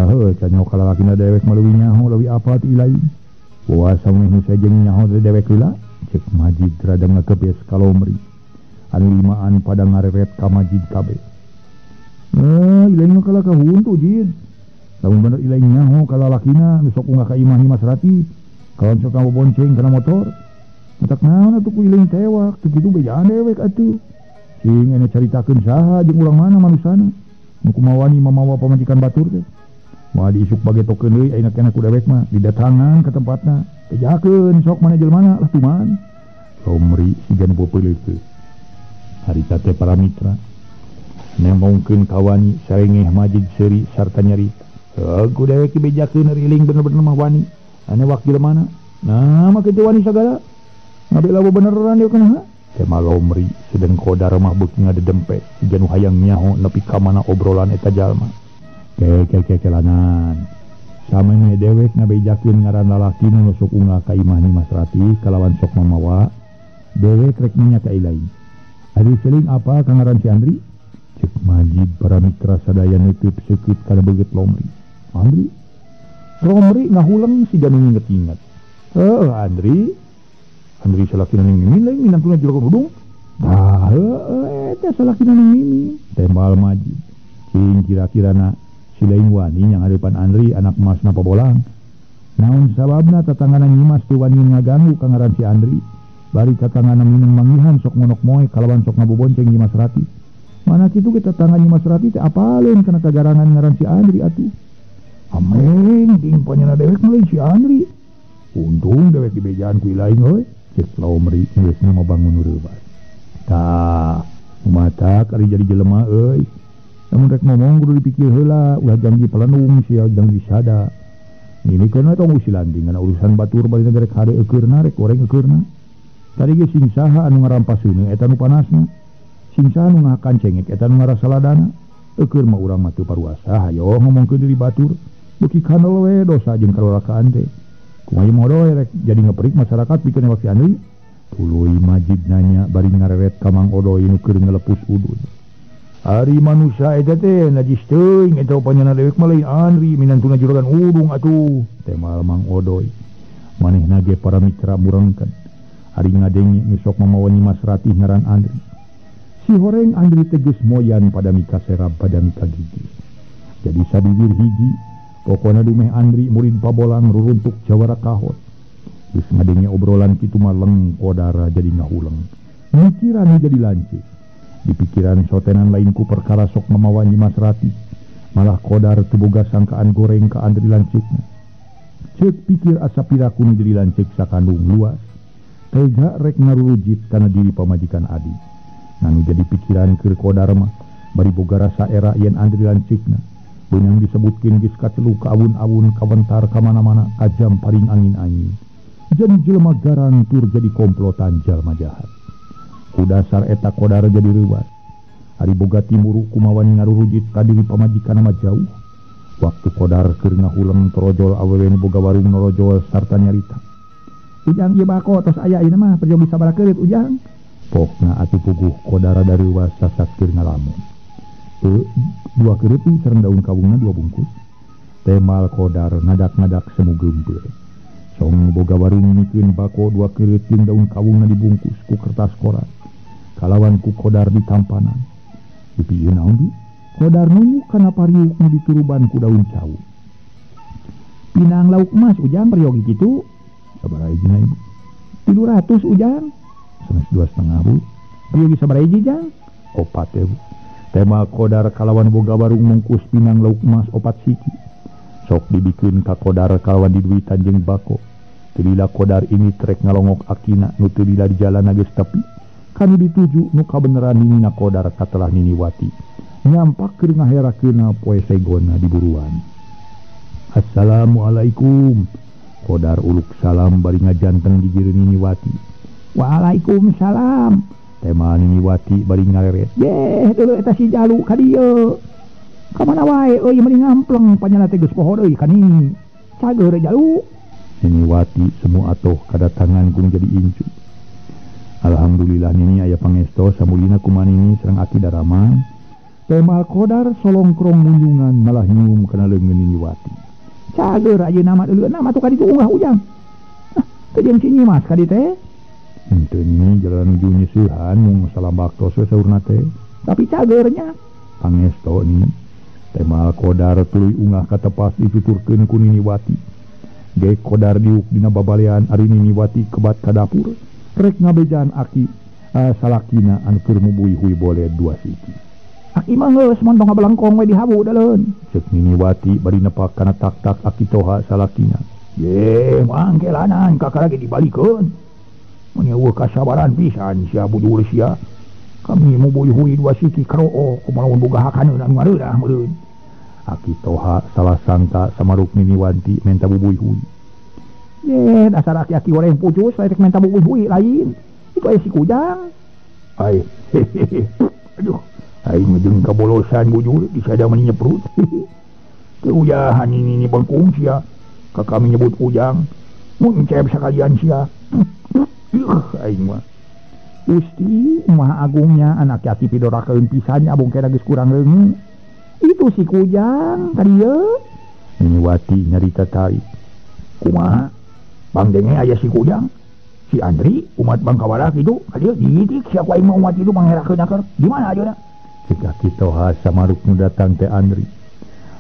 Heueuh can nyaho ka lalakina dewek mah leuwih nyaho leuwih apal ti ilaing. Puasa meh nu sejen nyaho teh dewek heula. Cek Majid rada ngakebes ka Lomri. Anu limaan pada ngareret ka Majid kabeh. Ilaing mah kalah ka huntu jid. Lamun bener ilaing nyaho ka lalakina nu sok unggah ka imah Nyi Mas Ratih. Kawan sok ngabobonceng kana motor. Matak naon atuh ku ilaing tewak, teu kitu bejaan dewek atuh. Sing ene caritakeun saha jeung urang mana manusana. Nu kumaha wani mamawa pamajikan batur teh. Moal diisuk bagetokeun deui ayeuna keneh ku dewek mah didatangan ka tempatna. Bejakeun sok mana jelmana lah tuman. Lomri siga nu popeuleukeuh. Harita teh para mitra nembongkeun kawani sarengeh Majid seuri sarta nyarita. Heuh ku dewek dibejakeun riling bener-bener mah wani. Ane wakil mana? Nah make teu wani sagala. Ngabela beneran deui kana. Tema Lomri sedeng Kodar mah beuki ngadedempe siga nu hayang nyaho nepi ka mana obrolan eta jalma. Kekekelanan. Samemeh dewek ngabejakeun ngaran lalaki nu sok unggah ka imah Nyi Mas Ratih kalawan sok mamawa. Dewek rek nanya ka ilaing. Ari seling apa ka ngaran si Andri? Cek Majid para mitra sadaya neuteut seukeut kana beungeut Lomri. Andri? Lomri ngahuleng siga nu nginget-inget. Heueuh Andri. Andri salakina ning Mimin lain minantuna juragan hudung. Tah heueuh eta salakina ning Mimin. Tembal Majid. Cing kira-kirana si lain wani yang hadapan Andri anak masna pabolang. Naon sababna tatanggana Nyi Mas teu wani ngaganggu ka ngaran si Andri. Bari tatanggana mineng manggihan sok monok moe kalawan sok ngabobonceng Nyi Mas Ratih. Mana kitu ge tatangga Nyi Mas Ratih teh apaleun kana kagarangan ngaran si Andri atuh. Ameng ding panyana dewek mah si Andri. Untung dewek dibejaan ku ilaing euy. Cek Lomri geus mah bangun reubat. Tah, matak ari jadi jelema euy. Lamun rek ngomong kudu dipikir heula, ulah janji pelenung sia janji sada. Ini kana tong usilan dengan urusan batur bari rek hade eukeurna rek goreng eukeurna. Tadi ge sing saha anu ngarampas seuneu eta nu panasna. Sing saha nu ngahakan cengek eta nu ngarasaladana. Eueur mah urang mah teu paruasa hayo ngomongkeun diri batur. Beuki kandel we dosa jeung karurakaan teh. Kumaha modo rek jadi ngeperik masyarakat pikeun newak si Andri. Tuluy Majid nanya bari ngareret ka Mang Odoy nu keur ngelepus udud. Ari manusia eta teh najis teuing eta panyana dewek mah lain Andri minantuna juragan udung atuh. Temal Mang Odoy. Manehna ge para mitra murengkeun. Ari ngadenge nu sok mamawa Nyi Mas Ratih ngaran Andri. Si horeng Andri teges moyan pada mika serab pada mika gigi. Jadi sabiwir hiji Pokona dumeh Andri murid Pabolang ruruntuk jawara kahot. Geus ngadenge obrolan kitu mah leng Kodar jadi ngahuleng. Mikiran jadi lancip. Di pikiran sotenan lain ku perkara sok mamawa Nyi Mas Ratih. Malah Kodar teu boga sangkaan goreng ka Andri lancikna. Ceuk pikir asa piraku nu jadi lancik sakandung luas. Tega rek ngarurujit kana diri pamajikan adi. Ngan jadi pikiran keur Kodar mah bari boga rasa era yen Andri lancikna. Beunang disebutkeun geus kacelu ka awun-awun kawentar ka mana-mana kajam paring angin-angin. Jadi jelema garang tur jadi komplotan jalma jahat. Ku dasar eta Kodar jadi reuwas. Ari boga timuru kumawan ngarurujit ka diri pamajikan mah jauh. Waktu Kodar keur ngahuleng torojol awewe nu boga warung norojol sarta nyarita. Ujang ieu bako tos aya ayeuna mah perjogi sabaraha keureut ujang. Pokna atuh puguh Kodar reuwas sasak keur ngalamun. Dua keureut sareng daun kawungna dua bungkus. Temal Kodar ngadak-ngadak semu geumpeur. Song boga warung mikeun bako dua keureut jeung daun kawungna dibungkus ku kertas koran. Kalawan ku Kodar ditampanan. Dipieun naon di? Kodar nunjuk kana pariuk nu dituruban ku daun cau. Pinang lauk emas ujang peryogi kitu. Sabaraha hiji ibu? 300 ujang. Sanes 2,5 bu. Peryogi sabaraha hiji jang? 4 ya bu. Tema Kodar kalawan boga warung mungkus pinang lauk emas 4 siki. Sok dibikeun ka Kodar kalawan diduitan jeung bako. Teu lila Kodar ini trek ngalongok akina nu teu lila di jalan geus tepi. Kanu dituju nu kabeneran ninina Kodar katelah Niniwati. Nyampak keur ngaherakeunna poe segona di buruan. Assalamualaikum. Kodar uluk salam bari ngajanteng di jero Niniwati. Waalaikumsalam. Tema Niniwati bari ngareret. Yeh, dulu eta si Jalu ka dieu. Ka mana wae euy meuni ngampleng panyana teh geus poho deui ka nini. Cager Jalu. Niniwati semua atoh kadatangan ku jadi incu. Alhamdulillah nini aya pangesto samulina kumanini sareng aki daraman. Tema Kodar solongkrong munjungan malah nyium kana leungeun Niniwati. Cager ayeuna mah deuleuna mah tuh ka ditu unggah ujang. Hah, teu jeung si Nyimas ka dieu teh. Henteu nini jalan nuju nyeusehan mung salam baktos we saurna teh. Tapi cagernya pangesto nini. Tema Kodar tuluy ungah ka tepas dituturkeun ku Niniwati. Ge Kodar diuk dina babalean ari Niniwati kebat ka dapur. Rek ngabejaan aki salakina anu keur mubui hui boleh dua siki. Aki mah geus montong ngabalengkong we dihabu daleun. Ceuk Niniwati bari nepak kana tak-tak aki Toha salakina. Ye, mangkelanan kakara ge dibalikeun. Mun eueuh kasabaran pisan sia bujur sia. Kami mubui hui dua siki karoo kumaha lamun boga hakaneun anu ngareurah meureun. Aki Toha salah sangka samaruk Niniwati menta bubui hui. Ye, dasar aki-aki goreng pucus rek menta bubui hui lain. Itu aya si Kujang. Ai, hehehe. Aduh, aing jeung kabolosan bujur disada meni nyeprut. Keujahan ini bengkung sia. Ka kami nyebut Ujang. Mun cep sakalian sia. Aing mah. Gusti Maha Agungnya anak aki pidorakeun pisan abong kena geus kurang reuneu. Itu si Kujang ka dieu. Niniwati nyarita tarik. Kumaha? Bang denge aya si Kujang, si Andri, umat Bangkawara kitu, ka dieu diitik sia ku aing mah umat itu mangherakeun aker. Di mana ayeuna? Cek aki Toha samaruk nu datang teh Andri.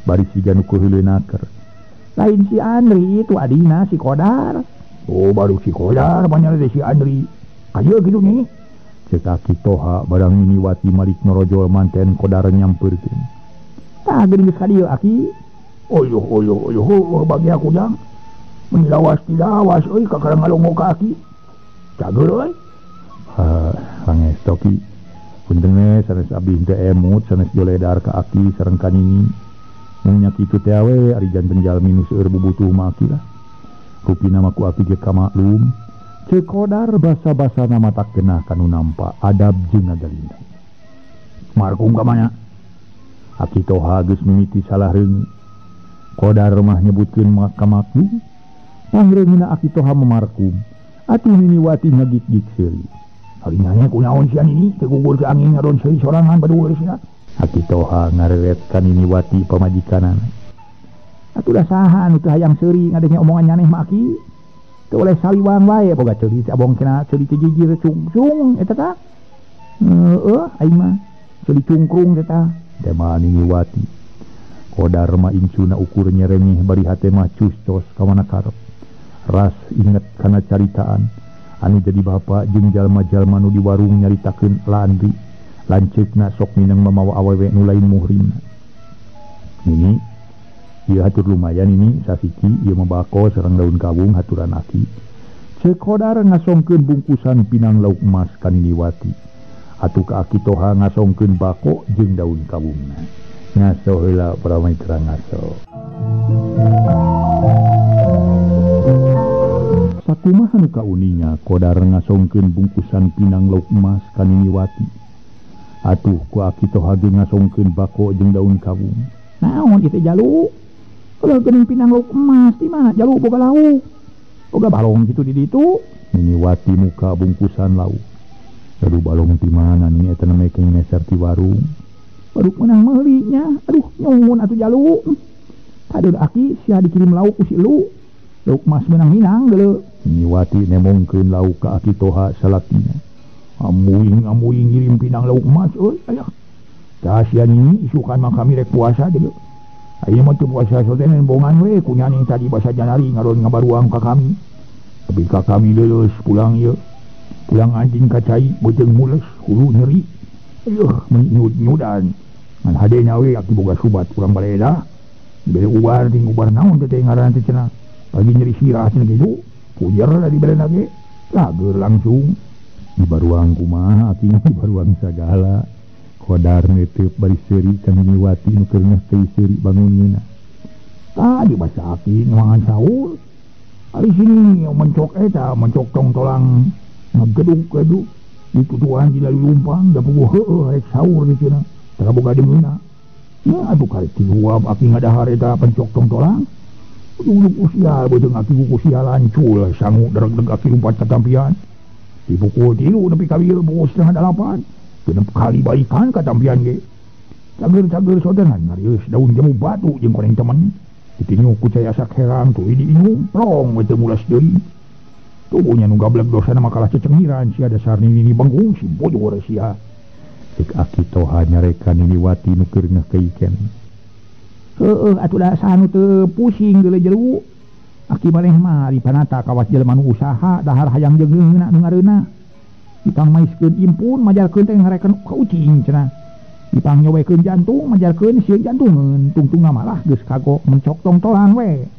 Bari siga nu keuheuleun aker. Lain si Andri itu adina si Kodar. Oh baru si Kodar banyak teh si Andri. Ka dieu kitu nih. Cek aki Toha barang Niniwati malik norojol manten Kodar nyampeurkeun. Tah geuning geus ka dieu aki. Oyoh oyoh oyoh bagi aku jang. Menilawas tilawas euy kakara ngalongok ka aki. Cager euy. Ha, pangesto ki. Punten we sanes abdi henteu emut sanes joledar ka aki sareng ka nini. Mun nya kitu teh we ari janten jalmi nu seueur bubutuh mah aki lah. Rupina mah ku aki ge kamaklum. Ceuk Kodar basa-basana matak genah kanu nampa adab jeung ngagalindang. Markum ka mana? Aki Toha geus mimiti salah reuneu. Kodar mah nyebutkeun ka maklum. Pangreungeuna aki Toha memarkum. Atuh Niniwati ngagik-gik seuri. Ari nanya kunaon sia nini teu gugur ke angin ngadon seuri sorangan badueur sia. Aki Toha ngareret ka Niniwati pamajikanana. Atuh da saha anu teu hayang seuri ngadenge omongan nyaneh mah aki. Teu oleh saliwang wae boga ceuli teh abong kena ceuli teh jijir cungcung eta tah. Heueuh aing mah ceuli cungkrung eta. Tema Niniwati. Kodar mah incuna ukur nyerengeh bari hate mah cus-cos ka mana karep. Ras inget kana caritaan anu jadi bapa jeung jalma-jalma nu di warung nyaritakeun Landri. Lanceukna sok minang mamawa awewe nu lain muhrimna. Ini ieu hatur lumayan ini sasiki ieu mah bako sareng daun kawung haturan aki. Ceuk Kodar ngasongkeun bungkusan pinang lauk emas ka Niniwati. Atuh ka Aki Toha ngasongkeun bako jeung daun kawungna. Ngaso heula para mitra ngaso. Sakumaha nu kauninga Kodar ngasongkeun bungkusan pinang lauk emas ka Niniwati. Atuh ku Aki Toha ge ngasongkeun bako jeung daun kawung. Naon ieu teh jalu? Ulah geuning pinang lauk emas di mana jalu boga lauk? Boga balong kitu di ditu. Niniwati muka bungkusan lauk. Aduh balong ti mana nini eta neme keng neser ti warung. Baru menang meuli nya. Aduh nyungun atuh jalu. Kadeud aki sia dikirim lauk ku si lu. Lauk emas menang minang geuleuh. Niniwati nemongkeun lauk ka Aki Toha salakina. Amuing ngirim pinang lauk emas euy aya. Tah sia nini isukan mah kami rek puasa deuleu. Ayeuna mah teu puasa soten bongan we ku nyaning tadi basa janari ngaron ngabaruang ka kami. Tapi ka kami leuleus pulang ieu. Pulang anjing ka cai beuteung mules hulu nyeri. Ayeuh menyud-nyudan. Ngan hadena we aki boga subat urang bareda. Dibere ubar ting ubar naon teh ngaran teh cenah. Pagi nyeri sirah cenah kitu. Pujer da diberena ge. Lager langsung. Dibaruang kumaha aki dibaruang sagala. Kodar neuteub bari seuri ka Niniwati nu keur ngeh teu seuri bangunna. Tadi basa aki nuangan sahur. Ari sini mencok eta mencok tong tolang ngegeduk-geduk ditutuan di lalu lumpang da puguh heueuh rek sahur di cenah. Tara boga deungeunna. Nya atuh karek tihuap aki ngadahar eta pencok tong tolang. Ujung-ujung usia beuteung aki ku usia lancul sangu dereg-dereg aki lumpat katampian. Dipukul 3 nepi ka ieu pukul 7:30. Genep kali balikan katampian ge. Cager-cager sodangan ngarius daun jamu batu jeung koneng temen. Ditinju ku cai asak herang tuluy diinum plong we teu mulas deui. Tubuhnya nu gablek dosana mah kalah cecengiran sia dasar nini bengkung si bojor sia. Cek Aki Toha nyarekan Niniwati nu keur ngeukeun. Heueuh atuh da sanu teu pusing geuleuh jelu. Aki maneh mah dipanata kawas jelema nu usaha dahar hayang jeung ngeungeuna nu ngareuna. Dipang maiskeun impun majarkeun teh ngareken ka ucing cenah. Dipang nyowekeun jantung majarkeun sieun jantungeun tungtungna malah geus kagok mencok tongtolan we.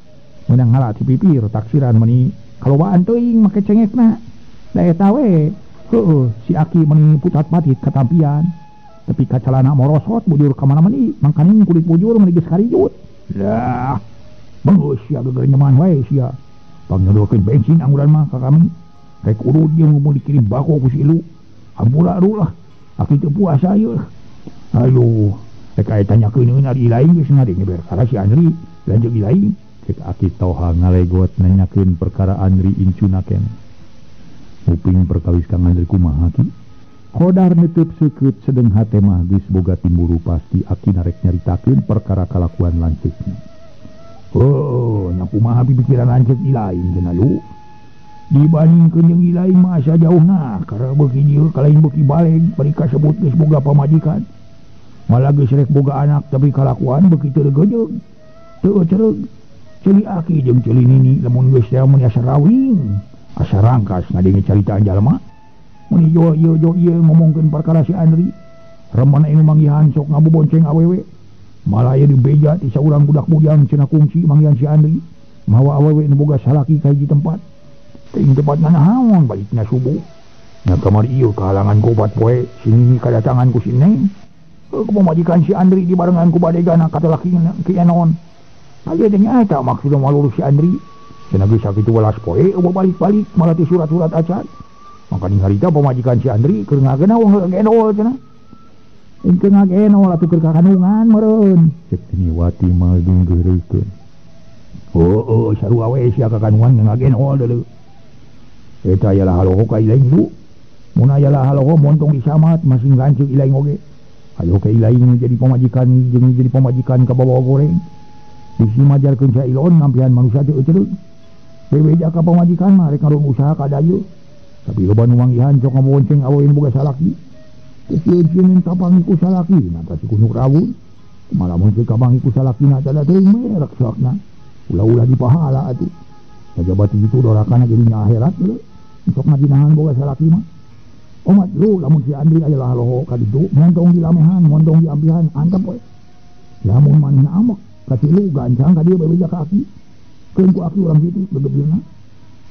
Meunang ngala ti pipir taksiran meuni kalobaan teuing make cengekna. Da eta we heueuh si aki meuni putat-patit katampian. Tapi ka calana morosot bujur ka mana meuni mangkaning kulit bujur meuni geus karijut. Lah beungeus sia geger nyaman wae sia. Pangnyodokeun bensin angguran mah ka kami. Rek urut jeung mun dikirim bako ku si Ilu. Hampura lah. Aki teu puasa ieu. Aduh, rek aya tanyakeun ari lain geus ngadenge perkara si Andri, lanjut lain. Cek Aki Toha ngalegot nanyakeun perkara Andri incuna keneh. Muping perkawis Kang Andri kumaha ki? Kodar neuteub seukeut sedeng hate mah geus boga timburu pasti aki narek nyaritakeun perkara kalakuan lanceukna. Oh, nya kumaha pikiran lanceuk lain cenah lu. Dibandingkeun jeung lain mah asa jauhna, karena beuki dieu kalain beuki baleg bari kasebut geus boga pamajikan. Malah geus rek boga anak tapi kalakuan beuki teu regejeug. Teu cereug. Ceuli aki jeung ceuli nini lamun geus teh mun asa rawing, asa rangkas ngadenge caritaan jalma. Mun ieu ieu ieu ieu ngomongkeun perkara si Andri. Remana anu manggihan sok ngabobonceng awewe. Malah ieu dibeja ti saurang budak bujang cenah kungsi manggihan si Andri. Mawa awewe nu boga salaki ka hiji tempat. Ting tempat nanaon balikna subuh. Nya kamari ieu kahalangan gobat poe si Nini kadatangan ku si Neng. Pamajikan si Andri dibarengan ku badegana kata laki ki enon. Aya teh nya eta maksudna malurus si Andri. Cenah geus sakitu welas poe eueuh balik-balik malah ti surat-surat acan. Maka harita pamajikan si Andri keur ngagena wong ngenol cenah. Engke ngagenol atuh keur kakandungan meureun. Cek Niniwati mah geunggeureukeun. Heueuh sarua we sia kakandungan ngagenol deuleu. Eta aya haloho ka ilaing lu. Mun aya haloho montong disamat masing lanceuk ilaing oge. Ayo ka ilaing jadi pamajikan jeung jadi pamajikan ka bawa goreng. Bisi majarkeun sa ilon ngampihan manusia teu eucereug. Bebeja ka pamajikan mah rek ngaruh usaha ka dayu. Tapi loba nu manggihan sok ngabonceng awewe nu boga salaki. Teu sieun-sieun tapangi ku salaki, nah si kunyuk rawun. Malah mun teu kabangi ku salakina teh teuing merek sokna. Ulah-ulah dipahala atuh. Sajabati kitu dorakana jadi nya akhirat geuleuh. Sok ngajinahan boga salaki mah. Omat lu lamun si Andri aya loho ka ditu, montong dilamehan, montong diambihan, antep we. Lamun manehna amek ka tilu gancang ka dieu bebeja ka aki. Keun ku aki urang kitu gegebilna.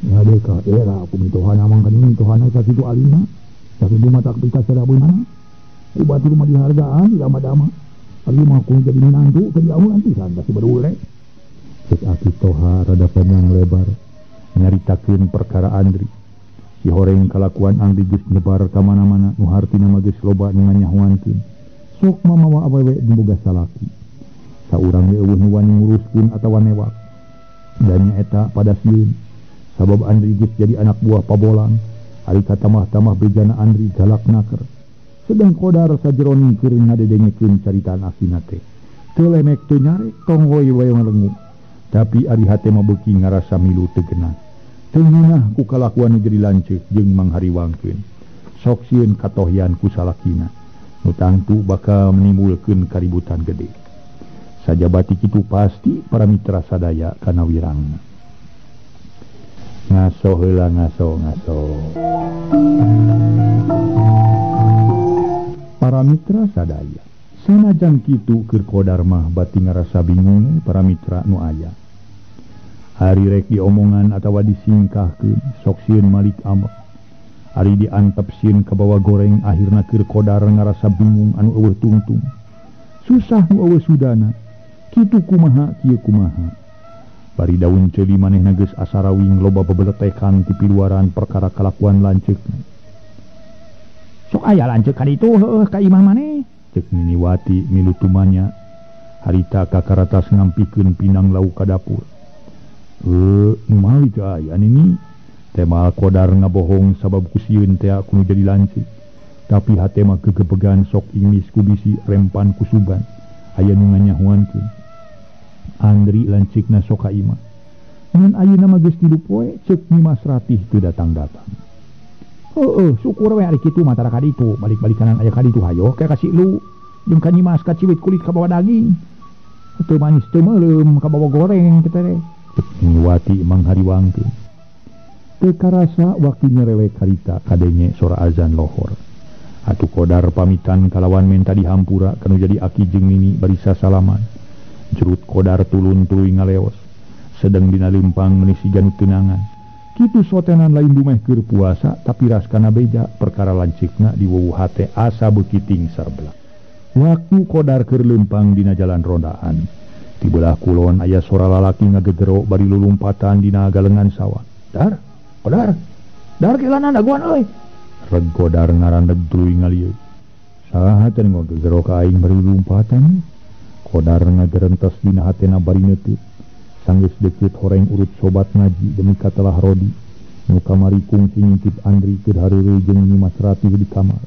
Ya deka era aku mitohana mang ka mitohana sakitu alina. Sakitu mah tak pika sarabeunana. Ku batur mah dihargaan dilama-dama. Ari mah ku jadi minantu teu diamuan pisan pasti berule. Cek aki Toha rada panjang lebar nyaritakeun perkara Andri. Si horeng kalakuan Andri geus nyebar ka mana-mana nu hartina mah geus loba nu nganyahoankeun. Sok mamawa awewe nu boga salaki. Saurang we eueuh nu wani nguruskeun atawa newak. Dan nyaeta pada sieun sabab Andri geus jadi anak buah pabolang. Ari katamah-tamah bejana Andri galak naker. Sedang Kodar sajeroning keur ngadedengekeun caritaan akina teh. Teu lemek teu nyarek tonggoy we ngalengu. Tapi ari hate mah beuki ngarasa milu teu genah. Teu ngeunah ku kalakuan nu jadi lanceuk jeung manghariwangkeun. Sok sieun katohyan ku salakina. Nu tangtu bakal menimbulkeun kaributan gede. Sajabati kitu pasti para mitra sadaya kana wirangna. Ngaso heula ngaso ngaso. Para mitra sadaya, sanajan kitu keur Kodar mah bati ngarasa bingung para mitra nu aya. Ari rek diomongan atawa disingkahkeun sok sieun malik amek. Ari diantep sieun kabawa goreng akhirna keur Kodar ngarasa bingung anu eueuh tungtung. Susah nu eueuh sudana. Kitu kumaha kieu kumaha. Bari daun ceuli manehna geus asarawing loba bebeletekan ti piluaran perkara kalakuan lanceukna. Sok aya lanceuk ka ditu heueuh ka imah maneh. Cek Niniwati milu tumanya. Harita kakaratas ngampikeun pinang lauk ka dapur. Numawi teu aya nini. Temal Kodar ngabohong sabab ku sieun teh kudu jadi lanceuk. Tapi hate mah gegebegan sok imis ku bisi rempan ku suban. Aya nu nganyahoankeun. Andri lanceukna sok ka imah. Ngan ayeuna mah geus 3 poe ceuk Nyimas Ratih teu datang-datang. Heueuh, syukur we ari kitu mah tara ka ditu, balik-balik kanan aya ka ditu hayoh ke ka si lu jeung ka Nyimas kaciwit kulit kabawa daging. Teu manis teu meuleum kabawa goreng kitu teh. Niniwati manghariwangkeun. Teu karasa waktu nyerewek harita kadenge sora azan lohor. Atuh Kodar pamitan kalawan menta dihampura kanu jadi aki jeung nini bari sasalaman. Jerut Kodar tulun tuluy ngaleos. Sedeng dina lempang meuni siga nu teunangan. Kitu sotenan lain dumeh keur puasa tapi raskana beja perkara lanceukna diwuwuh hate asa beuki tingsar belah. Waktu Kodar keur lempang dina jalan rondaan. Di belah kulon aya sora lalaki ngagegero bari lulumpatan dina galengan sawah. Dar, Kodar, dar kelanan daguan euy. Reg Kodar ngarandeg tuluy ngalieu. Saha teh ngagegero ka aing bari lulumpatan? Kodar ngagerentes dina hatena bari neuteut. Sanggeus deukeut horeng urut sobat ngaji demi katelah Rodi. Nu kamari kungsi ngintip Andri keur hareureuy jeung Nyimas Ratih di kamar.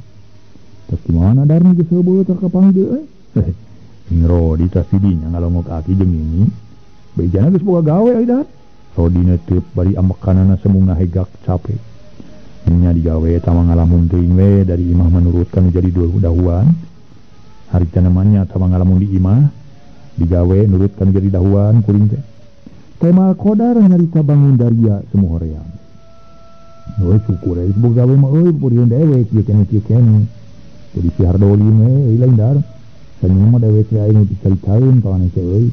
Tos kumaha dar nu geus heubeul teh kapanggih euy? Rodi tas dinya ngalongok aki jeung ini. Bejana geus boga gawe euy dar. Rodi neuteut bari amekanana semu ngahegak capek. Nya digawe tama ngalamun teuing we dari imah menurutkan jadi dua dahuan. Harita namanya tama ngalamun di imah digawe nurutkan jadi dahuan kuring teh. Tema Kodar nyarita bangun daria semu hoream. Euy syukur euy boga gawe mah euy purieun dewek ieu keneh kieu keneh. Jadi si Hardolin we euy lain dar. Sanyana mah dewek teh aing dicaritaeun kawan teh euy.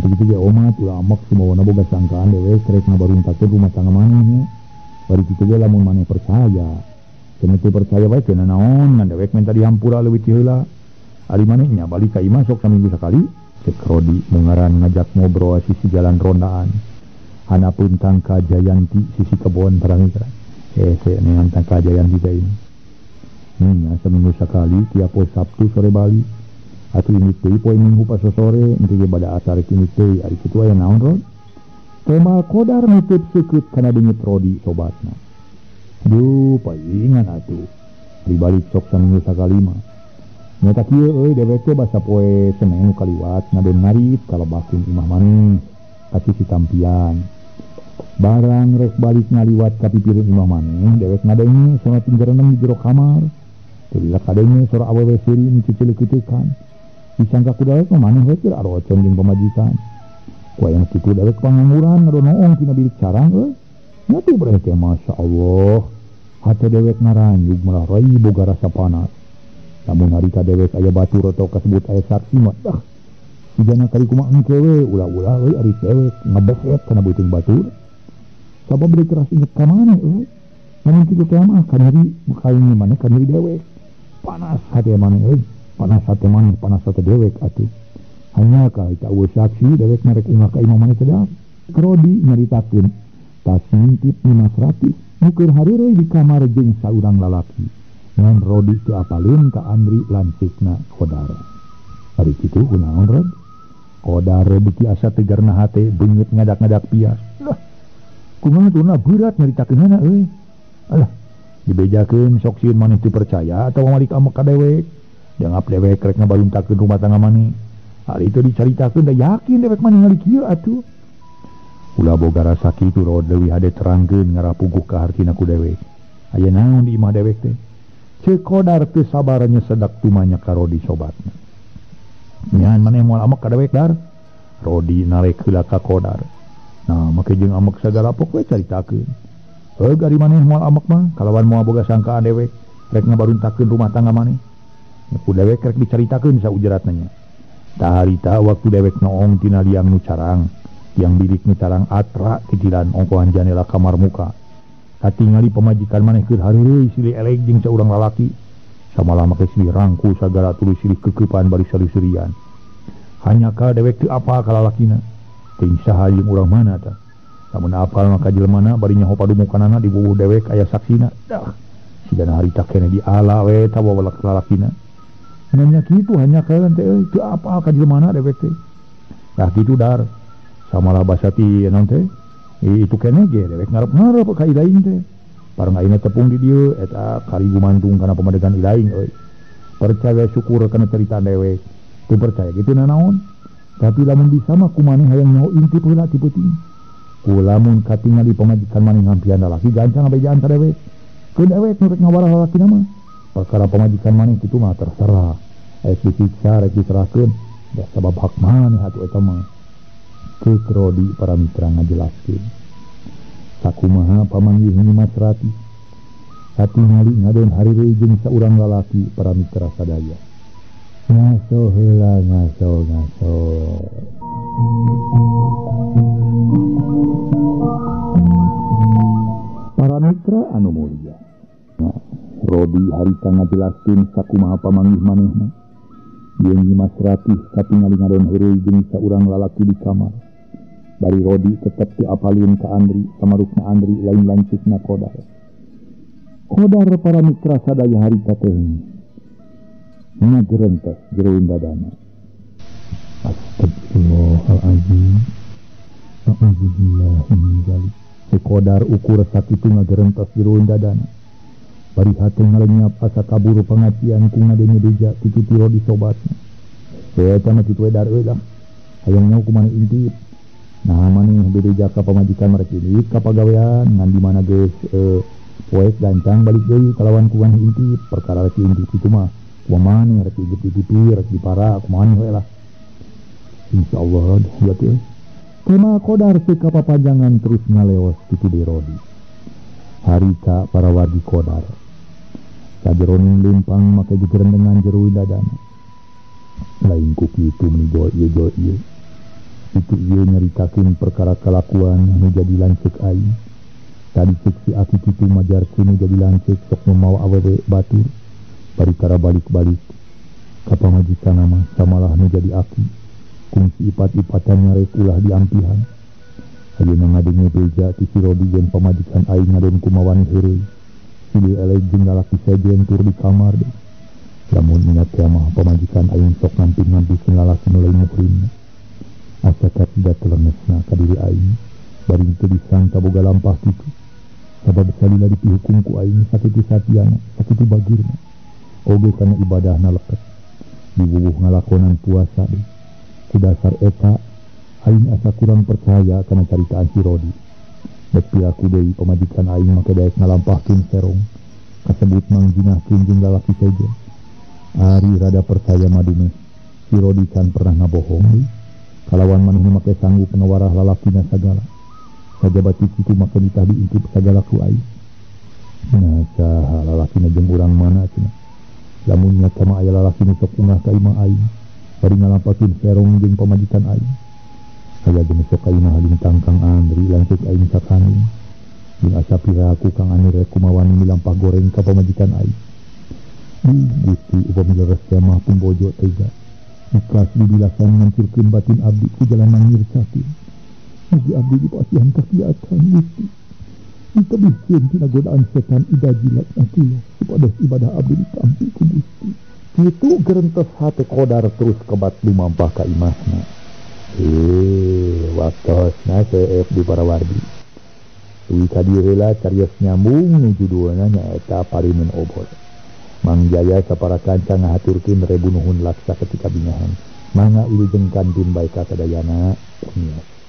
Terus kitu ge omat ulah amek sumawana boga sangkaan dewek rek ngabaruntakeun rumah tangga maneh nya. Bari kitu ge lamun maneh percaya. Cenah teu percaya bae teu nanaon ngan dewek menta dihampura leuwih ti heula. Ari maneh nya balik ka imah sok saminggu sakali. Cek Rodi mungaran ngajak ngobrol sisi jalan rondaan. Hanapun tangka Jayanti sisi kebon parangitra. Dengan tangka Jayanti teh ini. Nya seminggu sakali tiap poe Sabtu sore balik. Atuh ini teh poe Minggu pas sore engke ge bada asar kini teh ari kitu aya naon Rod? Tema Kodar nutup seukeut kana deungit Rodi sobatna. Duh, paingan atuh. Ari balik sok saminggu sakali mah. Nyata kieu euy dewek teh basa poe Senin nu kaliwat ngadon ngarit kalebakeun imah maneh ka sisi tampian. Barang rek balik ngaliwat ka pipireun imah maneh dewek ngadenge sora tinggereneng di jero kamar. Teu lila kadenge sora awewe seuri nu cicileukeuteukan. Disangka ku dewek mah maneh we keur arocon jeung pamajikan. Ku aya kitu dewek pangangguran ngadonoong tina bilik carang euy. Nya tuh berarti Masya Allah. Hate dewek ngaranjug malah rai boga rasa panas. Lamun harita dewek aya batur atau kasebut aya saksi mah dah. Sijana kali kumaha engke we ulah-ulah euy ari dewek ngebeset kana beuteung batur. Sabab beureut keras inget ka maneh euy. Lamun kitu teh mah kaneri kain maneh kaneri dewek. Panas hate maneh euy. Panas hate maneh, panas hate dewek atuh. Hanya ka eta eueuh saksi dewek narek ungah ka imah maneh teh. Rodi nyaritakeun tas ngintip Nyimas Ratih nu keur hareureuy di kamar jeung saurang lalaki. Ngan Rodi teu apaleun ka Andri lanceukna Kodar. Ari kitu kunaon Rod? Kodar beuki asa tegarna hate beungeut ngadak-ngadak pias. Lah, kumaha tuna beurat nyaritakeunana euy. Alah, dibejakeun sok sieun maneh teu percaya atawa malik amek ka dewek. Dianggap dewek rek ngabaluntakeun rumah tangga maneh. Ari itu dicaritakeun da yakin dewek maneh ngali kieu atuh. Ulah boga rasa kitu Rod leuwih hade terangkeun ngarapuguh ka hartina ku dewek. Aya naon di imah dewek teh? Ceuk Kodar teu sabar nyesedak tumanya ka Rodi sobatna. Nyahan maneh moal amek ka dewek dar? Rodi narek heula ka Kodar. Nah, make jeung amek sagala pok we caritakeun. Heuh ari maneh moal amek mah kalawan moal boga sangkaan dewek rek ngabaruntakeun rumah tangga maneh. Ku dewek rek dicaritakeun saujeratna nya. Tah harita waktu dewek noong tina liang nu carang. Yang bilik nu carang atra titilan ongkohan janela kamar muka. Katingali pamajikan maneh keur hareureuy silih elek jeung saurang lalaki. Samalah make silih rangku sagala tuluy silih kekeupan bari saliserian. Hanya ka dewek teu apal ka lalakina. Teuing saha jeung urang mana tah. Lamun apal mah ka jelemana bari nyaho padumukanana di bubuh dewek aya saksina. Dah, sigana harita keneh diala we tah wawalak lalakina. Nanya kitu hanya ka teh euy teu apal ka jelemana dewek teh. Tah kitu dar. Samalah basati naon teh itu keneh ge dewek ngarep-ngarep ka ilaing teh. Parang ayeuna tepung di dieu eta kari gumantung kana pamadegan ilaing euy. Percaya syukur kana carita dewek. Teu percaya kitu nanaon. Tapi lamun bisa mah kumaneh hayang nyaho intip heula ti peuting. Ku lamun katingali pamajikan maneh ngampian lalaki gancang ngabejaan ka dewek. Keun dewek nu rek ngawarah lalakina mah. Perkara pamajikan maneh kitu mah terserah. Rek disiksa rek diserahkeun da sabab hak maneh atuh eta mah. Ceuk Rodi para mitra ngajelaskeun. Sakumaha pamanggih Nyimas Ratih. Katingali ngadon hareureuy jeung saurang lalaki para mitra sadaya. Ngaso heula ngaso ngaso. Para mitra anu mulia. Nah, Rodi harita ngajelaskeun sakumaha pamanggih manehna. Jeung Nyimas Ratih katingali ngadon heureuy jeung saurang lalaki di kamar. Bari Rodi tetep teu apalieun ka Andri, samarukna Andri lain lanceukna Kodar. Kodar para mitra sadaya harita teh ngagerentes jeroeun dadana. Astagfirullahalazim. A'udzubillahi min dzalik. Kodar ukur sakitu ngagerentes jeroeun dadana. Bari hate ngalenyap asa kaburu pangacian ku ngadenge beja kitu ti Rodi sobatna. Eta mah kitu we dar euy lah. Hayang nyaho kumaha intip. Nah maneh bebeja ka pamajikan merek ini ka pagawean ngan di mana geus poek gancang balik deui kalawan ku maneh intip perkara rek intip kitu mah kumaha maneh rek intip di pipi rek dipara kumaha maneh we lah. Insyaallah ya teh. Tema Kodar teu kapapanjangan terus ngaleos kitu deui Rodi. Harita para wargi Kodar. Sajeroning lempang make jegerendengan jero dadana. Lain ku kitu meni gol ieu. Itu ieu nyaritakeun perkara kalakuan nu jadi lanceuk aing. Tadi ceuk si aki kitu majarkeun nu jadi lanceuk sok mamawa awewe batur. Bari tara balik-balik ka pamajikanna mah samalah nu jadi aki. Kungsi ipat-ipatan nyarek ulah diampihan. Ayeuna ngadenge beja ti si Rodi jeung pamajikan aing ngadon kumawani heureuy. Silih elek jeung lalaki sejen tur di kamar deh. Lamun ingat teh mah pamajikan aing sok ngamping-ngampingkeun lalaki nu lain muhrimna. Asa katiga telenesna ka diri aing bari teu disangka boga lampah kitu. Sabab salila dipihukum ku aing sakitu satiana, sakitu bagirna. Oge kana ibadahna leket. Dibubuh ngalakonan puasa deh. Ku dasar eta aing asa kurang percaya kana caritaan si Rodi. Dek piraku deui pamajikan aing make daek ngalampahkeun serong kasebut mangjinahkeun jeung lalaki sejen. Ari rada percaya madumeh. Si Rodi can pernah ngabohong kalawan manehna make sanggup ngawarah lalakina sagala. Sajabati kitu make ditah diintip sagala ku aing. Nah saha lalakina jeung urang mana cenah. Lamun nyata mah aya lalaki nu sok ungah ka imah aing, bari ngalampakeun serong jeung pamajikan aing. Aya jeung sok ka imah lintang Kang Andri lanceuk aing sakanung. Jeung asa piraku Kang Andri rek kumawani milampah goreng ka pamajikan aing. Gusti upami leres mah pun bojo tega. Ikhlas dibilasan ngancurkeun batin abdi ku jalan mangircakeun. Mugi abdi dipasihan kakiatan Gusti. Ditebihkeun tina godaan setan ida jilat akilah supados ibadah abdi ditampi ku Gusti. Kitu gerentes hate Kodar terus kebat lumampah ka imahna. Waktosna CF di parawardi. Duwi ka dieu heula carios nyambung nu judulna nyaeta Parimen Obor. Mang Jaya sapara kanca ngahaturkeun rebu nuhun laksa ketika bingahan. Mangga wilujeng kantun bae ka sadayana. Mios.